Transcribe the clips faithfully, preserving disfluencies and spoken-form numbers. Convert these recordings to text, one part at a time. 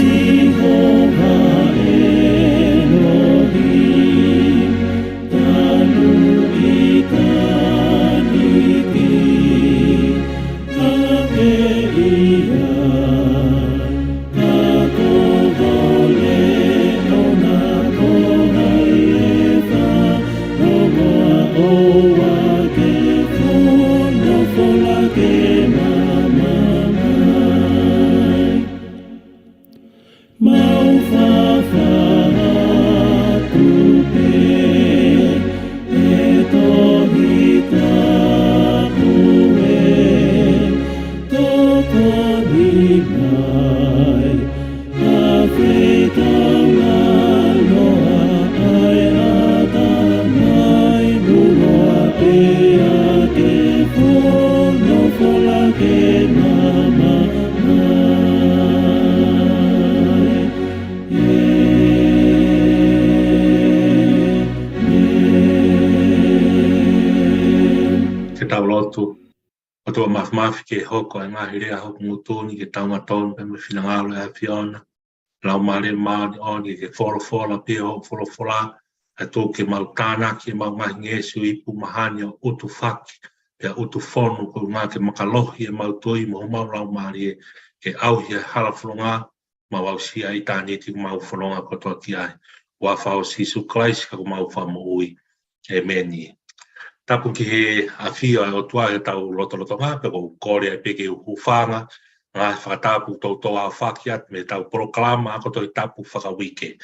Sihova Elohim, talu ʻitāniti, ʻa e ia, ka ko ho leʻo na ko hai ʻe fanongoa ʻoua ke folofola ke maʻu mai. Mau fafanga atu pē ʻe Tohi Tapu ē, tokoni mai, ʻa e feitau ngalo ʻa e ʻatamai, muʻoa pea ke folofola ke maʻu mai. Ke tau lotu. ʻOtua Māfimafi, ke hoko ʻa e ngaahi lea ʻa hoku ngutu ni ke taungatonu pea mo e finangalo ʻo e ʻAfiona. Laumālie Māʻoniʻoni, ke folofola pē hoʻo folofola, ʻa e tuku ke mau tānaki ʻemau ngaahi ngeʻesi ʻo ipu mahani ʻo ʻutufaki pea ʻutufonu, koeʻuhi ke makalohi ʻemau tui mo homau laumālie, ke ʻauhi ʻa e hala fononga, mau aʻusia ʻitāniti ʻoku mau fononga kotoa ki ai. Huafa ʻo Sīsū Kalaisi ko homau Fakamoʻui. ʻĒmeni. Tapu ki he ʻafio ʻa e ʻOtua ʻi hotau lotolotonga, pea ʻoku ou kole ai pē ke u hūfanga, ngaahi fakatapu ʻoku toutou aofaki atu mei heʻetau polokalama ako Tohi Tapu fakauike.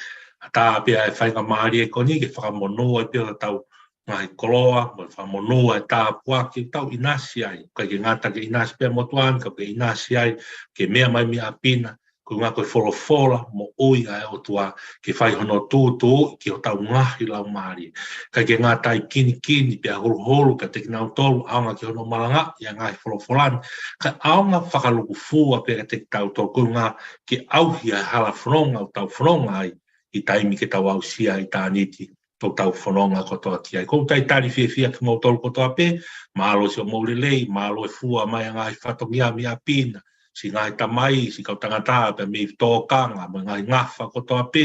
ʻAtā pē ʻa e faingamālie ko eni ke fakamonū ai pē hotau ngaahi koloa, mo fakamonū ʻa e tāpuaki ʻoku tau ʻinasi ai. ʻIkai ke ngata ke ʻinasi pē ʻa e motuʻa ni, ka ke ʻinasi ai, ke meʻa mai mei ʻapi na, koeʻuhi ko e folofola moʻui ʻa e ʻOtua, ke fai hono tūtuuʻi ki hotau ngaahi laumālie. ʻIkai ke ngata ai, kinikini pea holoholo kiate kinautolu ʻaonga ki hono malangaʻi ʻa e ngaahi folofola ni, kae ʻaonga fakalūkufua pē kiate kitautolu, koeʻuhi ke ʻauhi ʻa e hala fononga ʻoku tau fononga ai, ʻi he taimi ke tau aʻusia ʻitāniti ʻoku tau fononga kotoa ki ai. ʻOku ou talitali fiefia kimoutolu kotoa pē, mālō siʻomou lelei, mālō e fua mai ʻa e ngaahi fatongia mei ʻapi na, siʻi ngaahi tamai, siʻi kau tangata pē mei tōkanga, mo e ngaahi ngafa kotoa pē,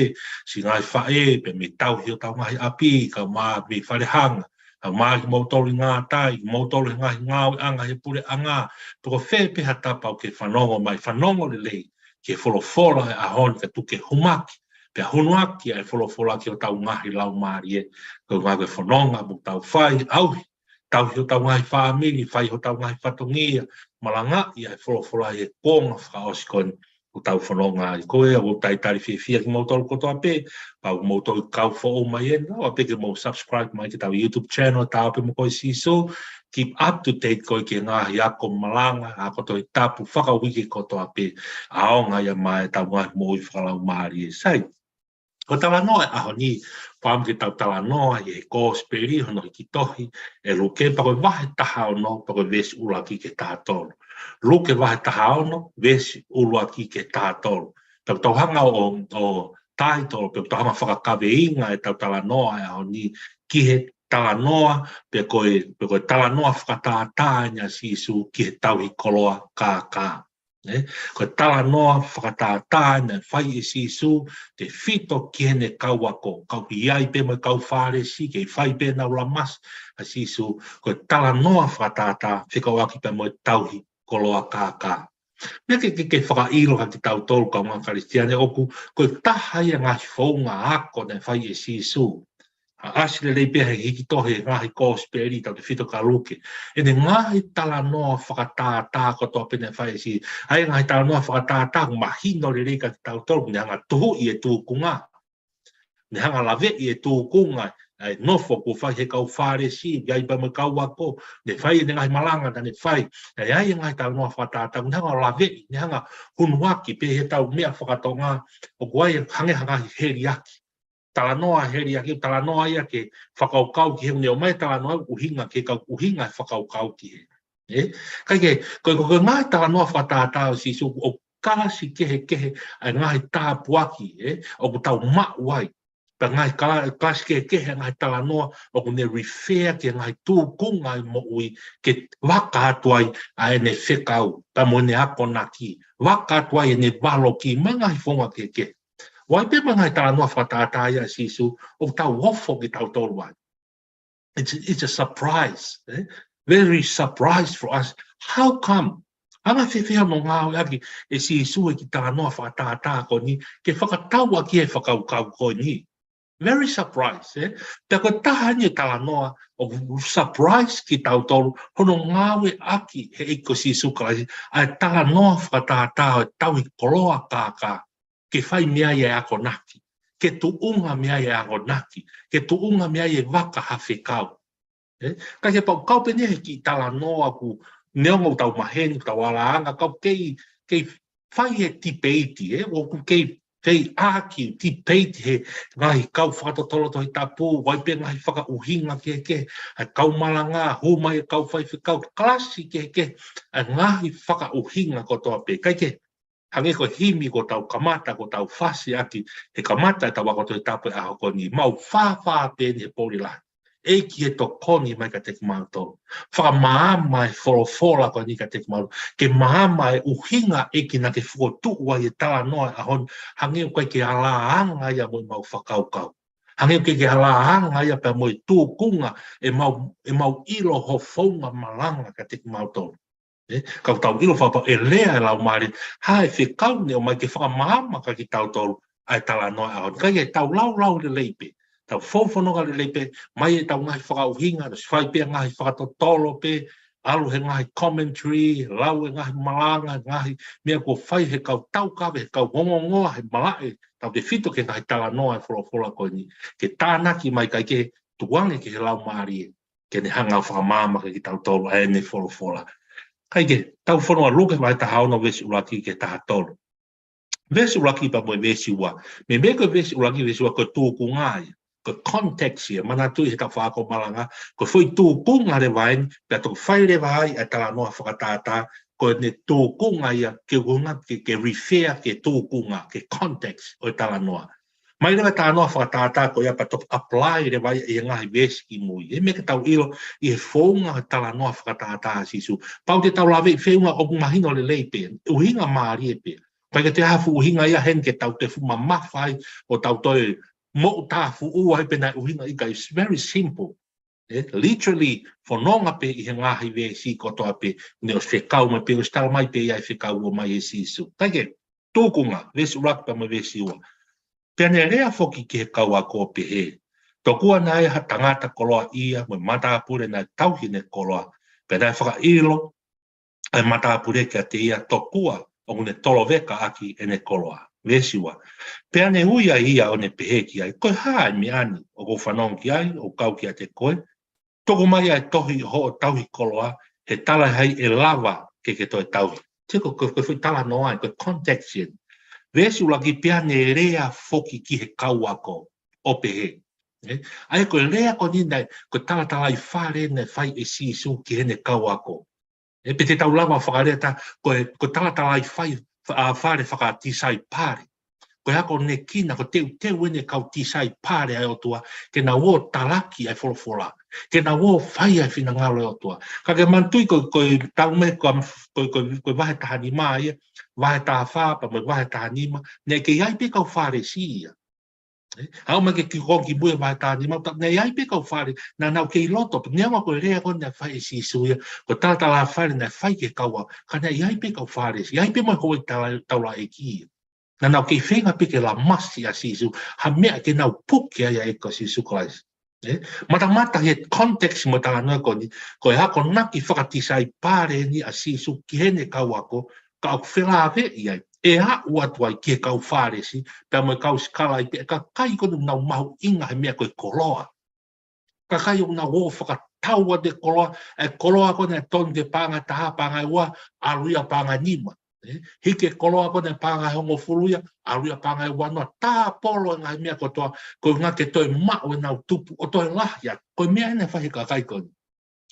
siʻi ngaahi faʻē pē mei tauhi hotau ngaahi ʻapi, kae ʻumaʻā mei falehanga, kae ʻumaʻā kimoutolu ʻi ngātai, kimoutolu he ngaahi ngāueʻanga he puleʻanga, pe ko fē pē ha tapa ʻoku ke fanongo mai, fanongo lelei ki he folofola ʻo e ʻaho ni, kae tuku ke humaki pea hunuaki ʻa e folofola ki hotau ngaahi laumālie, koeʻuhi ko e fononga ʻoku tau fai, ʻauhi, tauhi hotau ngaahi fāmili, fai hotau ngaahi fatongia, malangaʻi ʻa e folofola ʻi he kuonga fakaʻosi ko eni ʻoku tau fononga ai. Ko ia ʻoku ou talitali fiefia kimoutolu kotoa pē, kapau ʻoku mou toe kau foʻou mai eni, ʻoua pē ke mou subscribe mai ki heʻetau YouTube channel, Tao Pē Mo Koe Sīsū, keep up to date koe ki he ngaahi ako malanga, ako Tohi Tapu fakauike kotoa pē, ʻaonga ia mo ʻetau ngaahi moʻui fakalaumālie. Sai, ko e talanoa ʻo e ʻaho ni, fakaʻamu ke tau talanoa ʻi he Kosipeli hono hiki tohi ʻe Luke, pea ko e vahe taha ono, pea ko e veesi ʻuluaki ki he taha tolu. Luke vahe taha ono, veesi ʻuluaki ki he taha tolu. Pea ʻoku tau hanga ʻo, ʻo title, pea ʻoku tau hanga fakakaveinga ʻetau talanoa ʻo e ʻaho ni ki he talanoa, pe ko e, pe ko e talanoa fakatātā eni ʻa Sīsū ki he tauhi koloa kākā. Ē, ko e talanoa fakatātā eni naʻe fai ʻe Sīsū tefito ki heʻene kau ako. Kau ʻi ai pē mo e kau Fālesi, kei fai pē ʻenau lamasi ʻa Sīsū. Ko e talanoa fakatātā fekauʻaki pea mo e tauhi koloa kākā. Meʻa ke, ke, ke fakaʻilo kiate kitautolu kaungā Kalisitiane ʻoku, ko e taha ia e ngaahi founga ako naʻe fai ʻe Sīsū. ʻA, ʻasi lelei pē he hiki tohi ʻa e ngaahi Kosipeli, tautefito kia Luke. ʻEne ngaahi talanoa fakatātā kotoa pē naʻe fai ʻe Sī-, ʻa e ngaahi talanoa fakatātā ʻoku mahino lelei kiate kitautolu, ne hanga ʻo tuhuʻi e tūkunga. Ne hanga ʻo laveʻi e tūkunga, ʻa e nofo kuo fai ʻe he kau Fālesi, ʻi ai pea mo e kau ako, ne fai ʻene ngaahi malanga naʻa ne fai. ʻA ia ʻa e ngaahi talanoa fakatātā, ne hanga ʻo laveʻi, ne hanga ʻo hunuaki pē heʻetau meʻa fakatonga, ʻoku ʻi ai e hangē ha ngaahi heliaki. Talanoa heliaki, talanoa ia ke fakakaukau ki he, ne ʻomai talanoa ʻuhinga ki he kau, ʻuhinga e fakakaukau ki he. Ē? Kae kehe, ko e, ko e, ko e ngaahi talanoa fakatātā ʻo Sīsū ʻoku kalasi kehekehe ʻa e ngaahi tāpuaki, ē, ʻoku tau maʻu ai. Pea ngaahi kala-, kalasi kehekehe ngaahi talanoa ʻoku ne refer ki he ngaahi tūkunga ʻi he moʻui ke vaka atu ai ʻa ʻene fekau, pea mo ʻene akonaki, vaka atu ai ʻene valoki, mo e ngaahi founga kehekehe. ʻOku ʻi ai pē mo e ngaahi talanoa fakatātā ia ʻa Sīsū, ʻoku tau ofo kitautolu ai. It's, it's a surprise, eh? Very surprise for us. How come? Anga fēfē hono ngāueʻaki ʻe Sīsū e kiʻi talanoa fakatātā ko eni, ke fakatau ʻaki e fakakaukau ko eni. Very surprise, eh? Pea ko e taha eni e talanoa ʻoku surprise kitautolu, hono ngāueʻaki he ʻEiki ko Sīsū Kalaisi, ʻa e talanoa fakatātā ʻo e tauhi koloa kākā, ke fai mei ai e akonaki, ke tuʻunga mei ai e akonaki, ke tuʻunga mei ai e vaka ha fekau. Eh? Ka ke pau kau pē eni he kiʻi talanoa ʻoku neongo ʻoku tau maheni, ʻoku tau ala anga, kau kei, kei fai e tipeiti, eh? ʻOku kei, kei ʻaki tipeiti he ngaahi kau fakatotolo Tohi Tapu, ʻoku ʻi ai pē ngaahi fakaʻuhinga kehekehe, ʻa e kau malanga, hū mai e kau faifekau, kalasi kehekehe, ʻa e ngaahi fakaʻuhinga kotoa pē. Kae kehe, hangē ko e himi kuo tau kamata, kuo tau fasi ʻaki he kamata ʻetau ako Tohi Tapu he ʻaho ko eni, mau fāfā pē eni he pō lahi. ʻEiki ē, tokoni mai kiate kimautolu. Fakamaama e folofola ko eni kiate kimautolu. Ke maama e ʻuhinga ʻEiki naʻa ke fokotuʻu ai e talanoa he ʻaho ni, hangē ʻoku ʻikai ke ala anga ia mo ʻemau fakakaukau. Hangē ʻoku ʻikai ke ala anga ia pea mo e tūkunga ʻemau, ʻemau ʻilo ho founga malanga kiate kimautolu. Eh, ka ʻoku tau ʻilo fakapapau ʻe lea e Laumālie, ha e fekau ne ʻomai ke fakamaama kiate kitautolu ʻa e talanoa ʻo e ʻaho ni. Kae kehe, tau laulau lelei pē, tau fou fononga lelei pē, mai ʻetau ngaahi fakaʻuhinga, tau fai pē ngaahi fakatotolo pē, ʻalu he ngaahi commentary, lau e ngaahi malanga, ngaahi meʻa kuo fai he kau taukave, he kau ongoongoa, he malaʻe, tautefito ki he ngaahi talanoa e folofola ko eni, ke tānaki mai kae kehe, tuku ange ki he Laumālie ke ne hanga ʻo fakamaama kiate kitautolu ʻa ʻene folofola. Kae kehe, tau fononga Luke vahe taha ono veesi ʻuluaki ki he taha tolu. Veesi ʻuluaki pea mo e veesi ua. Meimei ko e veesi ʻuluaki, veesi ua ko e tūkunga ia. Ko e context ia, manatuʻi he tafaʻaki malanga, ko e foʻi tūkunga leva eni, pea toki fai leva ai ʻa e talanoa fakatātā, ko ʻene tūkunga ia ke ʻuhinga ke, ke refer ki he tūkunga, ki he context ʻo e talanoa. Mai leva e talanoa fakatātā ko ia pea toki apply leva ia ʻi he ngaahi veesi ki mui. ʻE meʻa ke tau ʻilo ʻi he founga e talanoa fakatātā ʻa Sīsū. Pau te tau lave ʻi he founga ʻoku mahino lelei pē, ʻuhinga mālie pē. ʻIkai ke toe ʻi ai ha fuʻu ʻuhinga ia heni ke tau toe fuʻu mamafa ai ʻo tau toe moʻutāfuʻua ai pe naʻe ʻuhinga ʻikai, it's very simple. Eh, literally, fononga pē ʻi he ngaahi veesi kotoa pē, ne ʻosi fekau mai pē, ʻosi tala mai pē ia e fekau ʻomai ʻe Sīsū. Kae kehe, tūkunga, veesi ʻuluaki pea mo e veesi ua. Pea ne lea foki ki he kau ako ʻo pehē, Tokua naʻe ʻi ai ha tangata koloaʻia mo e matāpule naʻe tauhi ʻene koloa, pea naʻe fakaʻilo ʻa e matāpule kiate ia, tokua ʻoku ne toloveka ʻaki ʻene koloa. Veesi ua. Pea ne ui ai ia ʻo ne pehē ki ai, Ko e hā e meʻa ni ʻoku ou fanongo ki ai ʻoku kau kiate koe? Tuku mai ʻa e tohi ʻo hoʻo tauhi koloa, he talaʻehai ʻe lava ke ke toe tauhi. Te ko, ko, ko e foʻi talanoa, ko e context eni. Veesi ʻuluaki, pea ne lea foki ki he kau ako ʻo pehē. Eh? ʻA ia ko e lea ko eni naʻe, ko e talatalaifale naʻe fai ʻe Sīsū ki heʻene kau ako. ʻE, pe te tau lava fakalea atu, ko e, ko e talatalaifai, fa-, ʻa, fale fakatisaipale. Ko e akonekina, ko e teuteu ʻene kau tisaipale ʻa e ʻOtua, ke nau ō ʻo talaki ʻa e folofola, ke nau ō ʻo fai ʻa e finangalo ʻo e ʻOtua. Ka ke manatuʻi ko, ko e talu mei he ko, ko, ko, ko e vahe taha nima ia, vahe taha fā, pea mo e vahe taha nima, naʻe kei ʻi ai pē kau Fālesi ia. Eh, aʻu mai ke kiʻi konga ki mui e vahe taha nima, ka naʻe ʻi ai pē kau Fāle-, naʻa nau kei loto, neongo ko e lea ko eni naʻe fai ʻe Sīsū ia, ko e talatalaifale naʻe fai ki he kau ako, ka naʻe ʻi ai pē kau Fālesi, ʻi ai pē mo e houʻeiki tala-, taulaʻeiki ia. Naʻa nau kei feinga pē ke lamasi ʻa Sīsū, ha meʻa ke nau puke ai ʻa e ʻEiki ko Sīsū Kalaisi. Eh, matamata he context mo e talanoa ko eni, ko e akonaki fakatisaipale eni ʻa Sīsū ki heʻene kau ako, ka ʻoku felāveʻi ai, ʻe aʻu atu ai ki he kau Fālesi, pea mo e kau sikalaipe, ʻa e kakai ko eni ʻoku nau mahuʻinga he meʻa ko e koloa. Kakai ʻoku nau ō ʻo fakatau atu e koloa, ʻa e koloa ko eni ʻoku tonu ke paʻanga ʻe taha, paʻanga ʻe ua, ʻalu ia paʻanga ʻe nima. Eh, hiki e koloa ko eni paʻanga ʻe hongofulu ia, ʻalu ia paʻanga ʻe uanoa, tāpolo e ngaahi meʻa kotoa, ko e ʻuhinga ke toe maʻu ʻenau tupu, ʻo toe lahi ia, ko e meʻa eni naʻe fai he kakai ko eni.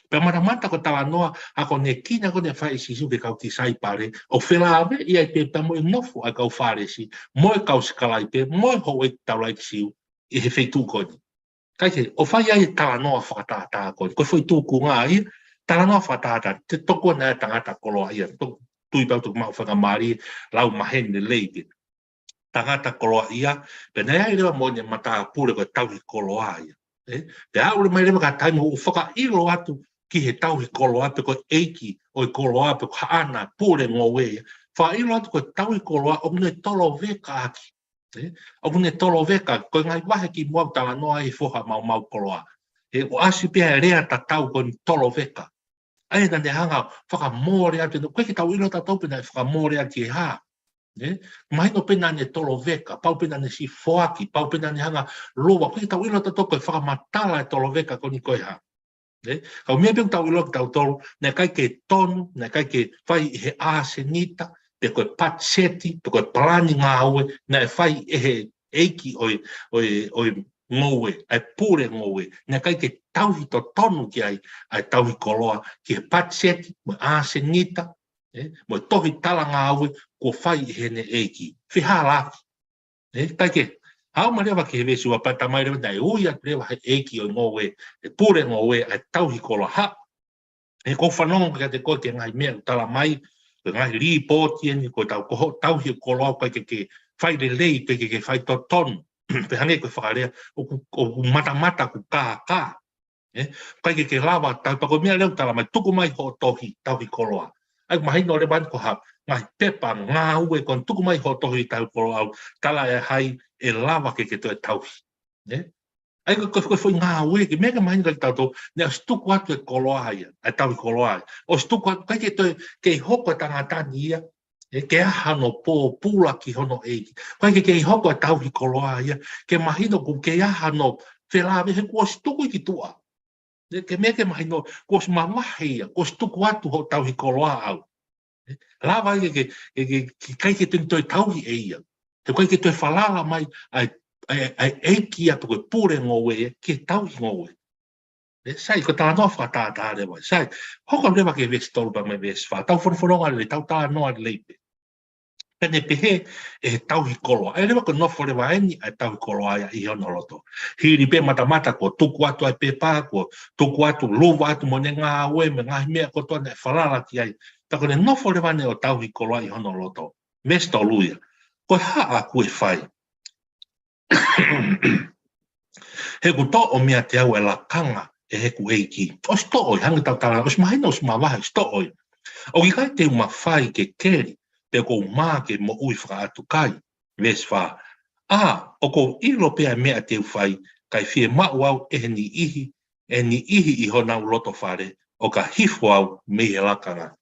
Pea matamata ko e talanoa akonekina ko eni naʻe fai ʻe Sīsū ki he kau tisaipale, ʻoku felāveʻi ai pē pea mo e nofo ʻa e kau Fālesi, mo e kau sikalaipe, mo e houʻeiki taulaʻeiki Siu, ʻi he feituʻu ko eni. Kae kehe, ʻo fai ai e talanoa fakatātā ko eni. Ko e foʻi tūkunga ia, talanoa fakatātā, te tokua naʻe tangata koloaʻia, to-, tui pau toki maʻu faingamālie, lau maheni lelei pē. Tangata koloaʻia, pea naʻe ʻi ai leva mo ʻene matāpule ko e tauhi koloa ia. Ē? Pea aʻu leva mai leva ki he taimi ʻoku fakaʻilo atu ki he tauhi koloa pe ko e ʻeiki ʻo e koloa pe ko haʻana pule ngoue ia. Fakaʻilo atu ko e tauhi koloa ʻoku ne toloveka ʻaki. Ē? ʻOku ne toloveka, ko e ngaahi vahe kimuʻa ʻoku talanoa ai e foha maumau koloa. Ē, ʻoku ʻasi pē ʻa e lea tatau ko eni toloveka. ʻA ia naʻa ne hanga fakamole atu, ʻoku ʻikai ke tau ʻilo tautolu pe naʻe fakamole atu ki he hā. Ē? Mahino pē naʻa ne toloveka, pau pē naʻa ne siʻi foaki, pau pē naʻa ne hanga luva, ʻoku ʻikai ke tau ʻilo tautolu ko e fakamatala e toloveka ko eni ko e hā. Ē? Ka ko e meʻa pē ʻoku tau ʻilo kitautolu, naʻe ʻikai ke tonu, naʻe ʻikai ke fai ʻe he ʻasenita, pe ko e patiseti, pe ko e palani ngāue, naʻe fai ʻe he ʻeiki ʻo e, ʻo e, ʻo e ngoue, ʻa e pule ngoue, naʻe ʻikai ke tauhi totonu ki ai, ʻa e tauhi koloa, ki he patiseti, mo e ʻasenita, ē, mo e tohi talangāue, kuo fai ʻe heʻene ʻeiki. Fehālaaki. Ē, kae kehe, haʻu mai leva ki he veesi ua pea tā mai leva naʻe ui atu leva he ʻeiki ʻo e ngoue, he pule ngoue, ʻa e tauhi koloa hā. He ʻoku ou fanongo kiate koe ki he ngaahi meʻa ʻoku tala mai, ko e ngaahi līpooti eni, ko ʻetau ko hoʻo tauhi koloa ʻoku ʻikai ke ke fai lelei, pe ʻikai ke ke fai totonu. Pe hangē ko e fakalea, ʻoku, ʻoku matamata, ʻoku kākā. Ē? ʻIkai ke ke lava, tau pea ko e meʻa leva ʻoku tala mai, tuku mai hoʻo tohi, tauhi koloa. ʻA ia mahino leva eni ko ha, ngaahi pepa, ngāue ko eni tuku mai hoʻo tohi tauhi koloa ʻoku tala ʻe hai ʻe lava ke ke toe tauhi. Ē? ʻA ia ko, ko, ko e foʻi ngāue ke meʻa ke mahino kiate kitautolu, naʻe ʻosi tuku atu e koloa ia, ʻa e tauhi koloa ia. ʻOsi tuku atu, ʻikai ke toe, ke hoko e tangata ni ia, ē, ke ʻai hano pōpula ki hono ʻeiki. ʻIkai ke, ke hoko e tauhi koloa ia, ke mahino ʻoku ke ʻai hano felāveʻi he kuo ʻosi tuku ia ki tuʻa. Ē, ke meʻa ke mahino, kuo ʻosi mavahe ia, kuo ʻosi tuku atu hoʻo tauhi koloa ʻau. Ē, lava ke, ke, ke, ke, ke ʻikai ke toe tauhi ʻe ia. He ʻikai ke toe falala mai ʻa e, ʻa e, ʻa e ʻeiki ia pe ko e pule ngoue ia, ke tauhi ngoue. Ē, sai, ko e talanoa fakatātā leva. Sai, hoko leva ki he veesi tolu pea mo e veesi fā. Tau folofola lelei, tau talanoa lelei pē. Pea ne pehē ʻe he tauhi koloa. ʻA ia leva ko e nofo leva eni ʻa e tauhi koloa ia ʻi hono loto. Hili pē matamata kuo tuku atu ʻa e pepa, kuo tuku atu, luva atu mo ʻene ngāue, mo e ngaahi meʻa kotoa naʻe falala ki ai. Pea ko ʻene nofo leva eni ʻo tauhi koloa ʻi hono loto. Veesi tolu ia. Ko e hā ʻoku ou fai? He kuo toʻo meiate au e lakanga ʻe heʻeku ʻeiki. ʻOsi toʻo ia, hangē ko ʻetau tala, ʻosi mahino, ʻosi mavahe, ʻosi toʻo ia. ʻOku ʻikai te u mafai ke keli, pe ʻoku ou mā ke moʻui fakaʻatukai. Veesi fā. ʻA, ʻoku ou ʻilo pē ʻa e meʻa te u fai, kae fiemaʻu au ʻe he niʻihi, ʻe he niʻihi ʻi honau loto fale, ʻo ka hifo au mei he lakanga.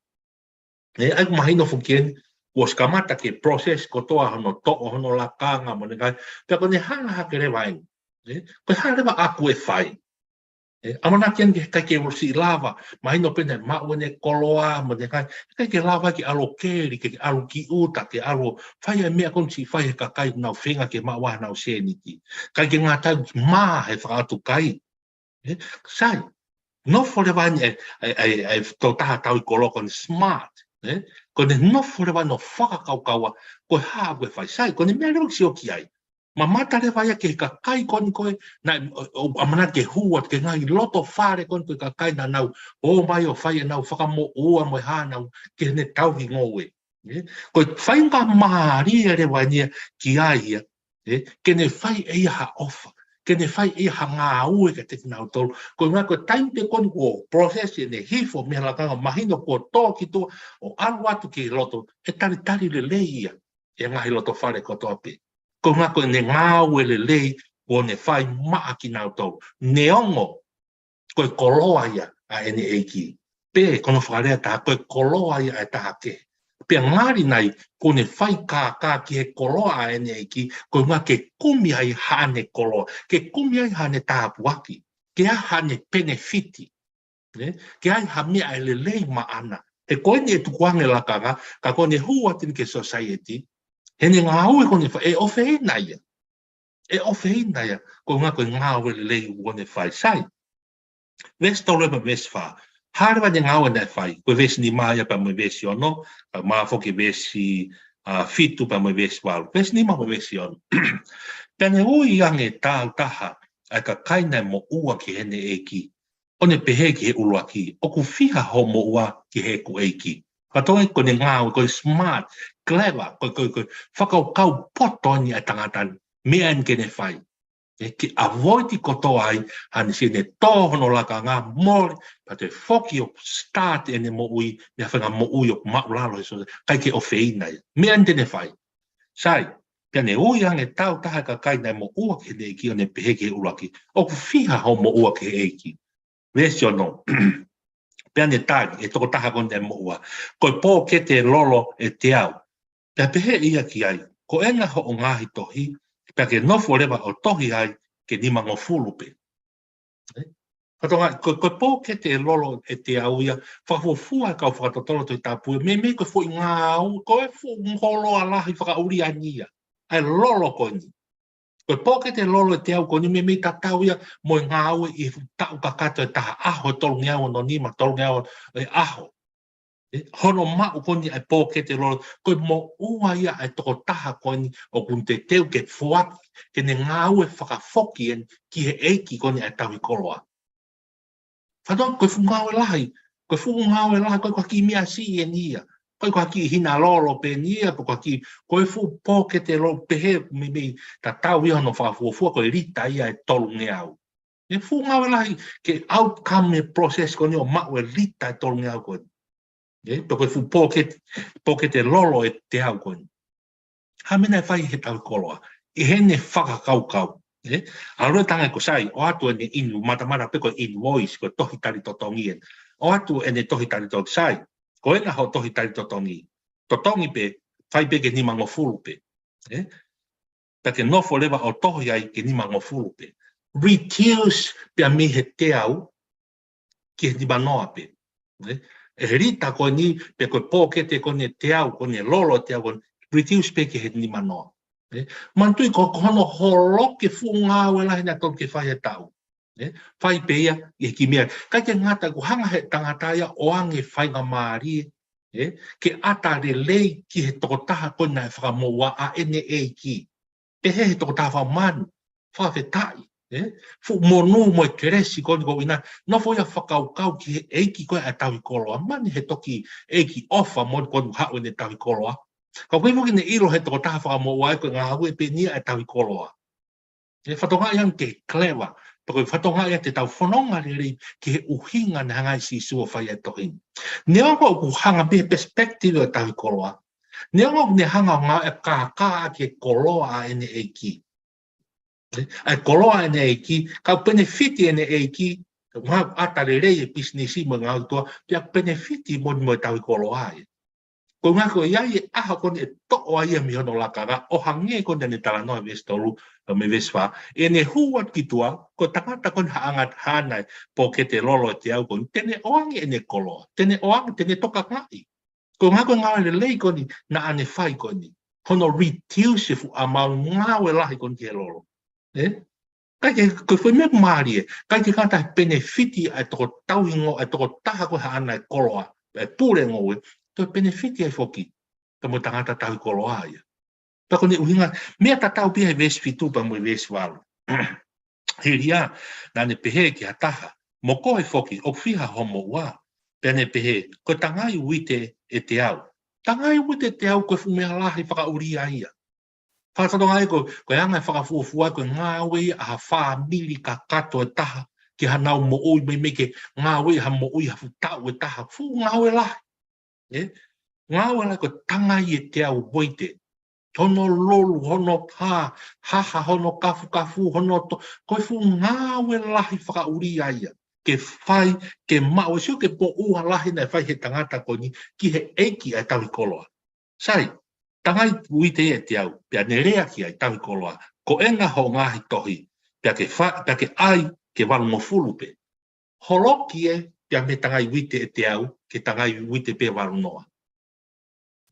Ē, ʻa ia ʻoku mahino foki eni, kuo ʻosi kamata ke process kotoa hono toʻo hono lakanga mo ʻene ngaahi, pea ko ʻene hanga hake leva eni. Ē, ko e hā leva ʻoku ou fai? Ē, ʻamanaki eni ke ʻikai ke ʻosi lava, mahino pē naʻe maʻu ʻene koloa mo ʻene ngaahi, ʻikai ke lava ke ʻalu ʻo keli, ke ʻalu ki ʻuta, ke ʻalu ʻo fai ʻa e meʻa ko eni siʻi fai ʻe he kakai ʻoku nau feinga ke maʻu ai haʻanau sēniti. ʻIkai ke ngata ai, mā he fakaʻatukai. Ē, sai, nofo leva eni ʻa e, ʻa e, ʻa e, ʻa e tokotaha tauhi koloa ko eni smart, ē? Ko ʻene nofo leva eni ʻo fakakaukauʻi, ko e hā ʻoku ou fai? Sai, ko ʻene meʻa leva ke sio ki ai. Mamata leva ia ki he kakai ko eni ko ē, naʻe, ʻo, ʻo, ʻamanaki ke hū atu ki he ngaahi loto fale ko eni ko e kakai naʻa nau ō mai ʻo fai ʻenau fakamoʻua mo e hā nau ki heʻene tauhi ngoue. Ē? Ko e faingamālie leva eni ia ki ai ia, ē, ke ne fai ʻe ia ha ʻofa, ke ne fai ʻe ia ha ngāue kiate kinautolu. Ko e ʻuhinga ko e taimi pē ko eni kuo process ʻene hifo mei he lakanga mahino kuo tō ki tuʻa ʻo ʻalu atu ki loto, ʻe talitali lelei ia ʻe he ngaahi loto fale kotoa pē. Ko e ʻuhinga ko ʻene ngāue lelei kuo ne fai maʻa kinautolu. Neongo ko e koloa ia ʻa ʻene ʻeiki. Pe ko hono fakalea ʻe taha, ko e koloa ia ʻa e taha kehe. Pea ngali nai, kuo ne fai kākā ki he koloa ʻa ʻene ʻeiki, ko e ʻuhinga ke kumi ai haʻane koloa, ke kumi ai haʻane tāpuaki, ke ʻai haʻane penefiti. Ē? Ke ʻai ha meʻa ʻe lelei maʻana. He ko eni ʻe tukuange lakanga, ka ko ʻene hū atu eni ki he society, heʻene ngāue ko eni ʻe fai, ʻe ʻofeina ia. ʻE ʻofeina ia, ko e ʻuhinga ko e ngāue lelei kuo ne fai. Sai. Veesi tolu pea mo e veesi fā. Hā leva ʻene ngāue naʻe fai? Ko e veesi nima ia pea mo e veesi ono, kae ʻumaʻā foki e veesi, ā, fitu pea mo e veesi valu. Veesi nima mo e veesi ono. Pea ne ui ange taautaha ʻa e kakai naʻe moʻua ki heʻene ʻeiki, ʻo ne pehē ki he ʻuluaki, ʻOku fiha hoʻo moʻua ki heʻeku ʻeiki? Ka toe ko ʻene ngāue, ko e smart, clever, ko e, ko e, ko e fakakaukau poto eni ʻa e tangata ni, meʻa eni ke ne fai. ʻE, ke avoid kotoa ai, haʻane siʻi ne tō hono lakanga, mole, pea toe foki ʻo start ʻene moʻui, mei ha faʻahinga moʻui ʻoku māʻulalo he sōsaieti, ʻikai ke ʻofeina ia. Meʻa eni te ne fai. Sai, pea ne ui ange taautaha ʻa e kakai naʻe moʻua ki heʻene ʻeiki, ʻo ne pehē ki he ʻuluaki, ʻOku fiha hoʻo moʻua ki heʻeku ʻeiki? Veesi ono. Pea ne tali ʻe he tokotaha ko eni naʻe moʻua, Ko e pōkete lolo ʻe teau. Pea pehē ʻe ia ki ai, Ko ena hoʻo ngaahi tohi, pea ke nofo leva ʻo tohi ai ke nimangofulu pē. ʻE? Ka tonga, ko, ko e pōkete lolo ʻe teau ia, fakafuofua e kau fakatotolo Tohi Tapu ia, meimei ko e foʻi ngāue, ko e fuʻu koloa lahi fakaʻulia eni ia. ʻA e lolo ko eni. Ko e pōkete lolo ʻe teau ko eni meimei tatau ia mo e ngāue ʻi he fuʻu taʻu kakato ʻe taha, ʻaho ʻe tolungeau ono nima, tolungeau ʻe ʻaho. ʻE, hono maʻu ko eni ʻa e pōkete lolo, ko e moʻua ia ʻa e tokotaha ko eni ʻoku ne teuteu ke foaki, ke ne ngāue fakafoki eni ki he ʻeiki ko eni ʻa e tauhi koloa. Fānau, ko e fuʻu ngāue lahi, ko e fuʻu ngāue lahi, ʻikai ko ha kiʻi meʻa siʻi eni ia. ʻIkai ko ha kiʻi hina lolo pē eni ia, ko ha kiʻi, ko e fuʻu pōkete lolo pehē meimei tatau ia hono fakafuofua, ko e lita ia ʻe tolungeau. ʻE fuʻu ngāue lahi ke outcome e process ko eni ʻo maʻu e lita ʻe tolungeau ko eni. ʻE, pe ko e fuʻu pōkete, pōkete lolo ʻe teau ko eni. Ha meʻa naʻe fai he tauhi koloa, ʻi heʻene fakakaukau. ʻE, ʻalu e tangata ko ē, sai, ʻoatu ʻene inu, matamata pē ko e invoice, ko e tohi tali totongi eni. ʻOatu ʻene tohi tali totongi, sai, ko ena hoʻo tohi tali totongi. Totongi pē, fai pē ke nimangofulu pē. ʻE, pea ke nofo leva ʻo tohi ai ke nimangofulu pē. Reduce pea mei he teau, ki he nimanoa pē. ʻE, ʻe he lita ko eni, pe ko e pōkete ko eni ʻe teau, ko eni lolo ʻe teau ko eni, reduce pē ki he nimanoa. ʻE, manatuʻi ko, ko hono holoki e fuʻu ngāue lahi naʻe totonu ke fai he taʻu. ʻE, fai pē ia ʻi he kiʻi meʻa. ʻIkai ke ngata, ʻoku hanga he tangata ia ʻo ʻoange faingamālie, ʻe, ke ʻata lelei ki he tokotaha ko eni naʻe fakamoʻua ʻa ʻene ʻeiki. Pehē he tokotaha fakamanu, fakafetaʻi, ʻe? Fuʻu monū mo e kelesi ko eni ko ena, nofo ia fakakaukau ki he ʻeiki ko ē ʻa e tauhi koloa, mani he toki ʻeiki ʻofa mo eni ko eni haʻu ʻene tauhi koloa. Ka ʻoku ʻikai foki ke ne ʻilo he tokotaha fakamoʻua ia ko e ngāue pē eni ia ʻa e tauhi koloa. ʻE, fatongia ia ke clever, pe ko e fatongia ia te tau fononga lelei ki he ʻuhinga naʻe hanga ʻe Sīsū ʻo fai ʻa e tohi ni. Neongo ʻoku hanga mei he perspective ʻo e tauhi koloa. Neongo ʻoku ne hanga ʻo ngāue kākā ki he koloa ʻa ʻene ʻeiki. ʻE, ʻa e koloa ʻa ʻene ʻeiki, ka ʻoku penefiti ʻene ʻeiki, ʻoku ʻata lelei e pisinisi mo e ngāue ʻa e ʻOtua, pea penefiti mo eni mo e tauhi koloa ia. Ko e ʻuhinga ko ia ʻi he ʻaho ko eni ʻe toʻo ai ia mei hono lakanga, ʻo hangē ko eni naʻe talanoa he veesi tolu, ʻo mei he veesi fā. ʻEne hū atu ki tuʻa, ko e tangata ko eni haʻane ʻata haʻane pōkete lolo ʻe teau ko eni, te ne ʻoange ʻene koloa, te ne ʻoange, te ne tokangaʻi. Ko e ʻuhinga ko e ngāue lelei ko eni naʻa ne fai ko eni. Hono reduce e fuʻu amount ngāue lahi ko eni ki he lolo. ʻE? ʻIkai ke, ko e foʻi meʻa mālie, ʻikai ke ngata he penefiti ʻa e toko tauhi ngoue, ʻa e tokotaha ko ē haʻane koloa, ʻa e pule ngoue, toe penefiti ai foki, pea mo e tangata tauhi koloa ia. Pea ko ʻene ʻuhinga, meʻa tatau pē ia he veesi fitu pea mo e veesi valu. Hili ia, naʻa ne pehē ki ha taha, Mo koe foki, ʻoku fiha hoʻo moʻua? Pea ne pehē, Ko e tangai uite ʻe teau. Tangai uite ʻe teau ko e fuʻu meʻa lahi fakaʻulia ia. Fakatotonga ai ko, ko e anga e fakafuofua ko e ngāue ia ʻa ha fāmili kakato ʻe taha, ki haʻanau moʻui meimei ke ngāue ʻi ha moʻui ha fuʻu taʻu ʻe taha, fuʻu ngāue lahi. ʻE? Ngāue lahi ko e tangai ʻe teau uite. Hono lolu, hono pā, haha, hono kafukafu, hono to, ko e fuʻu ngāue lahi fakaʻulia ia. Ke fai, ke maʻu, ʻe sio ki he moʻua lahi naʻe fai he tangata ko eni, ki he ʻeiki ʻa e tauhi koloa. Sai, tangai uite ʻe teau, pea ne lea ki ai tauhi koloa, Ko ena hoʻo ngaahi tohi, pea ke fa-, pea ke ʻai ke valungofulu pē. Holoki ē, pea mei he tangai uite ʻe teau, ki he tangai uite pē ʻe valunoa.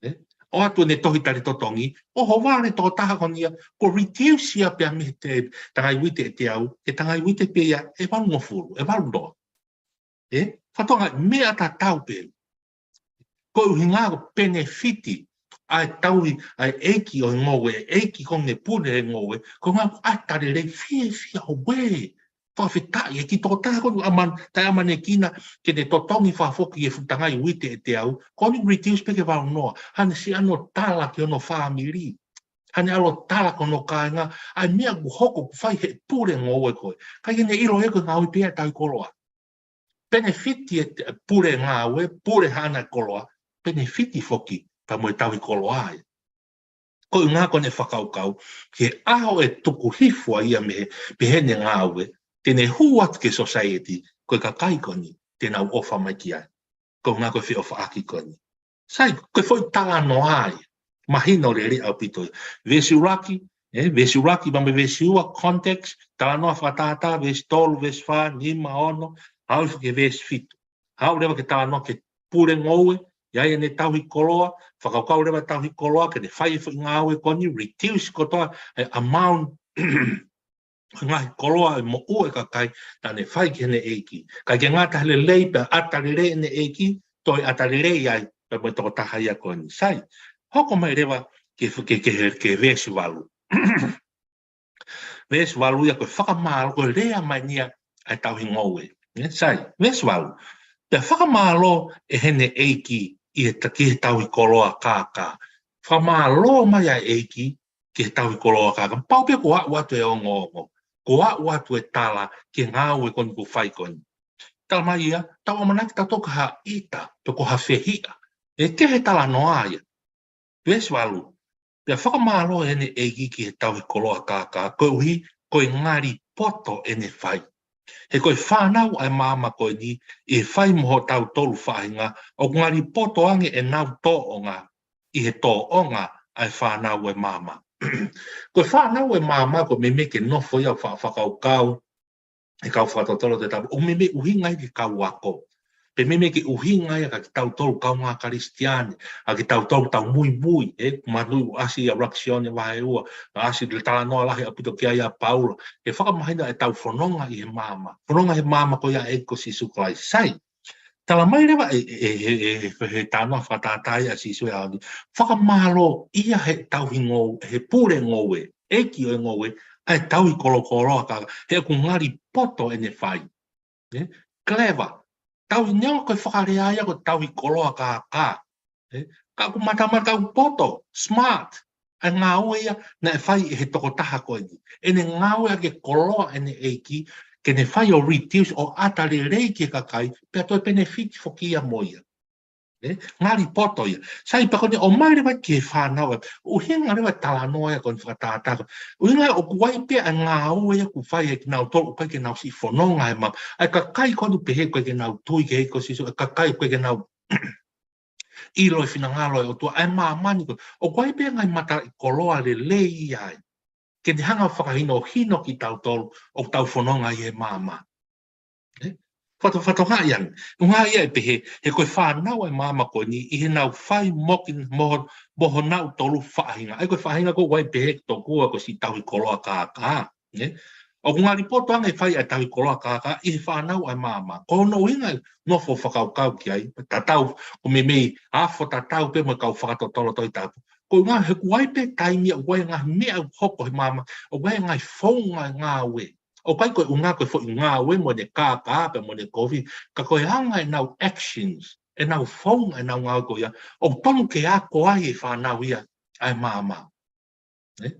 ʻE? ʻOatu ʻene tohi tali totongi, ʻohovale tokotaha ko eni ia, ko e reduce ia pea mei he te-, tangai uite ʻe teau, ki he tangai uite pē ia ʻe valungofulu, ʻe valunoa. ʻE? Fatongia, meʻa tatau pē. Ko e ʻuhinga ko e penefiti, ʻa e tauhi, ʻa e ʻeiki ʻo e ngoue, ʻeiki ko ē ʻoku ne pule he ngoue, ko e ʻuhinga ʻoku ʻata lelei, fiefia ʻoku ʻi ai. Fakafetaʻi, ʻe kiʻi tokotaha ko ē ʻoku ʻaman-, taʻe ʻamanekina ke ne totongi fakafoki e fuʻu tangai uite ʻe teau, ko eni reduce pē ki he valu noa, haʻane siʻi ʻalu ʻo tala ki hono fāmili, haʻane ʻalu ʻo tala ki hono kāinga, ʻa e meʻa ʻoku hoko ʻoku fai he pule ngoue ko ē. ʻIkai ke ne ʻilo ʻe ia ko e ngāue pē ia ʻa e tauhi koloa. Penefiti e te-, pule ngāue, pule haʻana koloa, penefiti foki pea mo e tauhi koloa ia. Ko e ʻuhinga ko ʻene fakakaukau, ki he ʻaho ʻe tuku hifo ai ia mei he, mei heʻene ngāue, te ne hū atu ki he society, ko e kakai ko eni, te nau ʻofa mai ki ai. Ko e ʻuhinga ko e feʻofaʻaki ko eni. Sai, ko e foʻi talanoa ia. Mahino lelei ʻaupito ia. Veesi ʻuluaki, ē, veesi ʻuluaki, pea mo e veesi ua, context, talanoa fakatātā, veesi tolu, veesi fā, nima, ono, haʻu hifo ki he veesi fitu. Haʻu leva ki he talanoa ki he pule ngoue, ʻi ai ʻene tauhi koloa, fakakaukau leva tauhi koloa, ke ne fai e foʻi ngāue ko eni, reduce kotoa e amount, ngaahi koloa ʻe moʻua e kakai, naʻa ne fai ki heʻene ʻeiki. ʻIkai ke ngata he lelei pea ʻata lelei ʻene ʻeiki, toe ʻata lelei ai, pea mo e tokotaha ia ko eni. Sai, hoko mai leva ki he, ki he, ki he, ki he veesi valu. Veesi valu ia ko e fakamālō, ko e lea mai eni ia ʻa e tauhi ngoue. Ē, sai, veesi valu. Pea fakamālō ʻe heʻene ʻeiki ʻi he ta-, ki he tauhi koloa kākā. Fakamālō mai ʻa e ʻeiki ki he tauhi koloa kākā. Pau pē kuo aʻu atu e ongoongo. Kuo aʻu atu e tala ki he ngāue ko eni kuo fai ko eni. Tala mai ia, tau ʻamanaki tautolu ko ha ʻita, pe ko ha fehiʻa. ʻE kehe talanoa ia. Veesi valu. Pea fakamālō ʻe heʻene ʻeiki ki he tauhi koloa kākā, koeʻuhi ko e ngali poto ʻene fai. He ko e fānau ʻa e maama ko eni, ʻi he fai mo hotau tolu faʻahinga, ʻoku ngali poto ange ʻenau tōʻonga, ʻi he tōʻonga ʻa e fānau ʻa e maama. Ko e fānau ʻa e maama ko e meimei ke nofo ia ʻo fa-, fakakaukau, ʻe kau fakatotolo Tohi Tapu, ʻoku meimei ʻuhinga ia ki he kau ako. Pea meimei ke ʻuhinga ia kia kitautolu kaungā Kalisitiane, ʻa kitautolu tau muimui, ē, manatuʻi ʻasi ʻia ʻUluaki Sione vahe ua, ʻasi e talanoa lahi ʻaupito ki ai ʻa Paula, ke fakamahino ʻetau fononga ʻi he maama. Fononga he maama ko ia ʻa e ʻEiki ko Sīsū Kalaisi. Sai, tala mai leva ʻe, ʻe, ʻe, ʻe, ʻe he talanoa fakatātā ʻa Sīsū he ʻaho ni. Fakamālō ia he tauhi ngoue, he pule ngoue, ʻeiki ʻo e ngoue, ʻa e tauhi koloa kākā, he ʻoku ngali poto ʻene fai. Ē? Clever. Tauhi neongo ko e fakalea ia ko e tauhi koloa kākā. Ē? Ka ʻoku matamata ʻoku poto, smart. ʻA e ngāue ia naʻe fai ʻe he tokotaha ko eni. ʻEne ngāue ʻaki e koloa ʻene ʻeiki, ke ne fai ʻo reduce ʻo ʻata lelei ki he kakai, pea toe penefiti foki ia mo ia. Ē, ngali poto ia. Sai pea ko ʻene ʻomai leva ki he fānau, ʻuhinga leva talanoa ia ko eni fakatātā. ʻUhinga ʻoku ʻi ai pē ʻa e ngāue ia ʻoku fai ʻe kinautolu, ʻoku ʻikai ke nau siʻi fononga he maama. ʻA e kakai ko eni pehē ʻoku ʻikai ke nau tui ki he ʻEiki ko Sīsū, ʻa e kakai ʻoku ʻikai ke nau ʻilo e finangalo ʻo e ʻOtua, ʻa e māmani ko ē. ʻOku ʻi ai pē ngaahi matalaʻi koloa lelei ia ai. Ke ne hanga ʻo fakahinohino kitautolu, ʻoku tau fononga ʻi he maama. Ē? Fato-, fatongia ia. ʻUhinga ia ʻe pehē, he ko e fānau ʻa e maama ko eni, ʻi heʻenau fai mo ki-, mo ho-, mo honau tolu faʻahinga. ʻA ia ko e faʻahinga ko ē ʻoku ʻi ai pē he tokua ko e siʻi tauhi koloa kākā. Ē? ʻOku ngali poto ange e fai ʻa e tauhi koloa kākā ʻi he fānau ʻa e maama. Ko hono ʻuhinga nofo fakakaukau ki ai, tatau, ko e meimei afo tatau pē mo e kau fakatotolo Tohi Tapu. Ko e ʻuhinga he ʻoku ʻi ai pē taimi ia ʻoku ʻi ai e ngaahi meʻa ʻoku hoko he maama, ʻoku ʻi ai e ngaahi founga e ngāue. ʻOku ʻikai ko e ʻuhinga ko e foʻi ngāue mo ʻene kākā pea mo ʻene kovi, ka ko e anga ʻenau actions, ʻenau founga, ʻenau ngāue ko ia, ʻoku tonu ke ako ai e fānau ia ʻa e maama. Ē?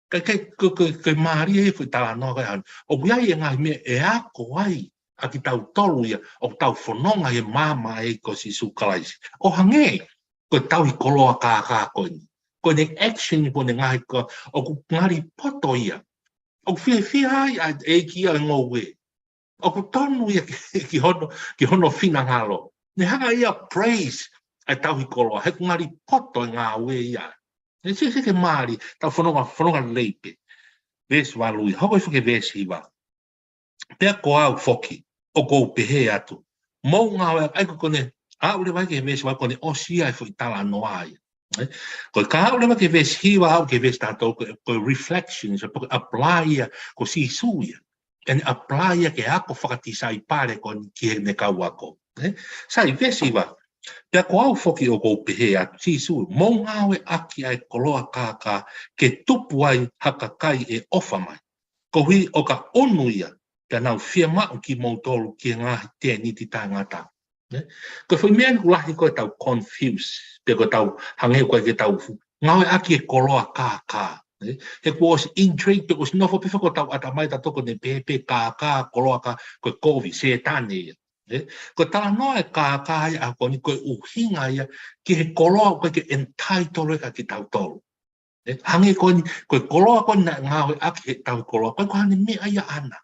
Ka, ka, ka, ka, ka mālie e foʻi talanoa ko ē ʻa eni. ʻOku ʻi ai e ngaahi meʻa ʻe ako ai ʻa kitautolu ia, ʻoku tau fononga he maama ʻa e ʻEiki ko Sīsū Kalaisi. ʻO hangē, ko e tauhi koloa kākā ko eni. Ko ʻene action, ko ʻene ngaahi ko, ʻoku ngali poto ia. ʻOku fiefia ai ʻa e ʻeiki ia ʻo e ngoue. ʻOku tonu ia ki, ki hono, ki hono finangalo. Ne hanga ia praise ʻa e tauhi koloa. He ʻoku ngali poto e ngāue ia. Ne sio, sio ki he mālie, tau fononga, fononga lelei pē. Veesi valu ia, hoko hifo ki he veesi hiva. Pea ko au foki, ʻoku ou pehē atu. Mou ngāueʻaki, ʻa ia ko ʻene, aʻu leva ki he veesi valu ko ʻene ʻosi ia e foʻi talanoa ia. Ē? Ko e ka aʻu leva ki he veesi hiva, aʻu ki he veesi taha tolu, ko e, ko e reflection, so, ko e apply ia, ko Sīsū ia. ʻEne apply ia ki he ako fakatisaipale ko eni ki heʻene kau ako. Ē? Sai, veesi hiva. Pea ko au foki ʻoku ou pehē atu, Sīsū, mou ngāueʻaki ʻa e koloa kākā ke tupu ai ha kakai ʻe ʻofa mai. Koeʻuhi ʻo ka ʻunu ia, pea nau fiemaʻu kimoutolu ki he ngaahi tēniti taʻengata. Ne? Ko e foʻi meʻa ʻoku lahi ko ʻetau confuse, pe ko ʻetau hangē ko ē ke tau fu-, ngāueʻaki e koloa kākā. Ne? He kuo ʻosi intrigue, pe kuo ʻosi nofo pē foki ʻetau ʻatamai ʻatautolu ko ʻene pehē pē kākā, koloa kākā, ko e kovi, Sētane ia. Ne? Ko e talanoa e kākā ia ʻaho ko eni ko e ʻuhinga ia ki he koloa ʻoku ʻikai ke entitle ia kia kitautolu. Ne? Hangē ko eni, ko e koloa ko eni naʻe ngāueʻaki he tauhi koloa, ko e ko haʻane meʻa ia ʻaʻana.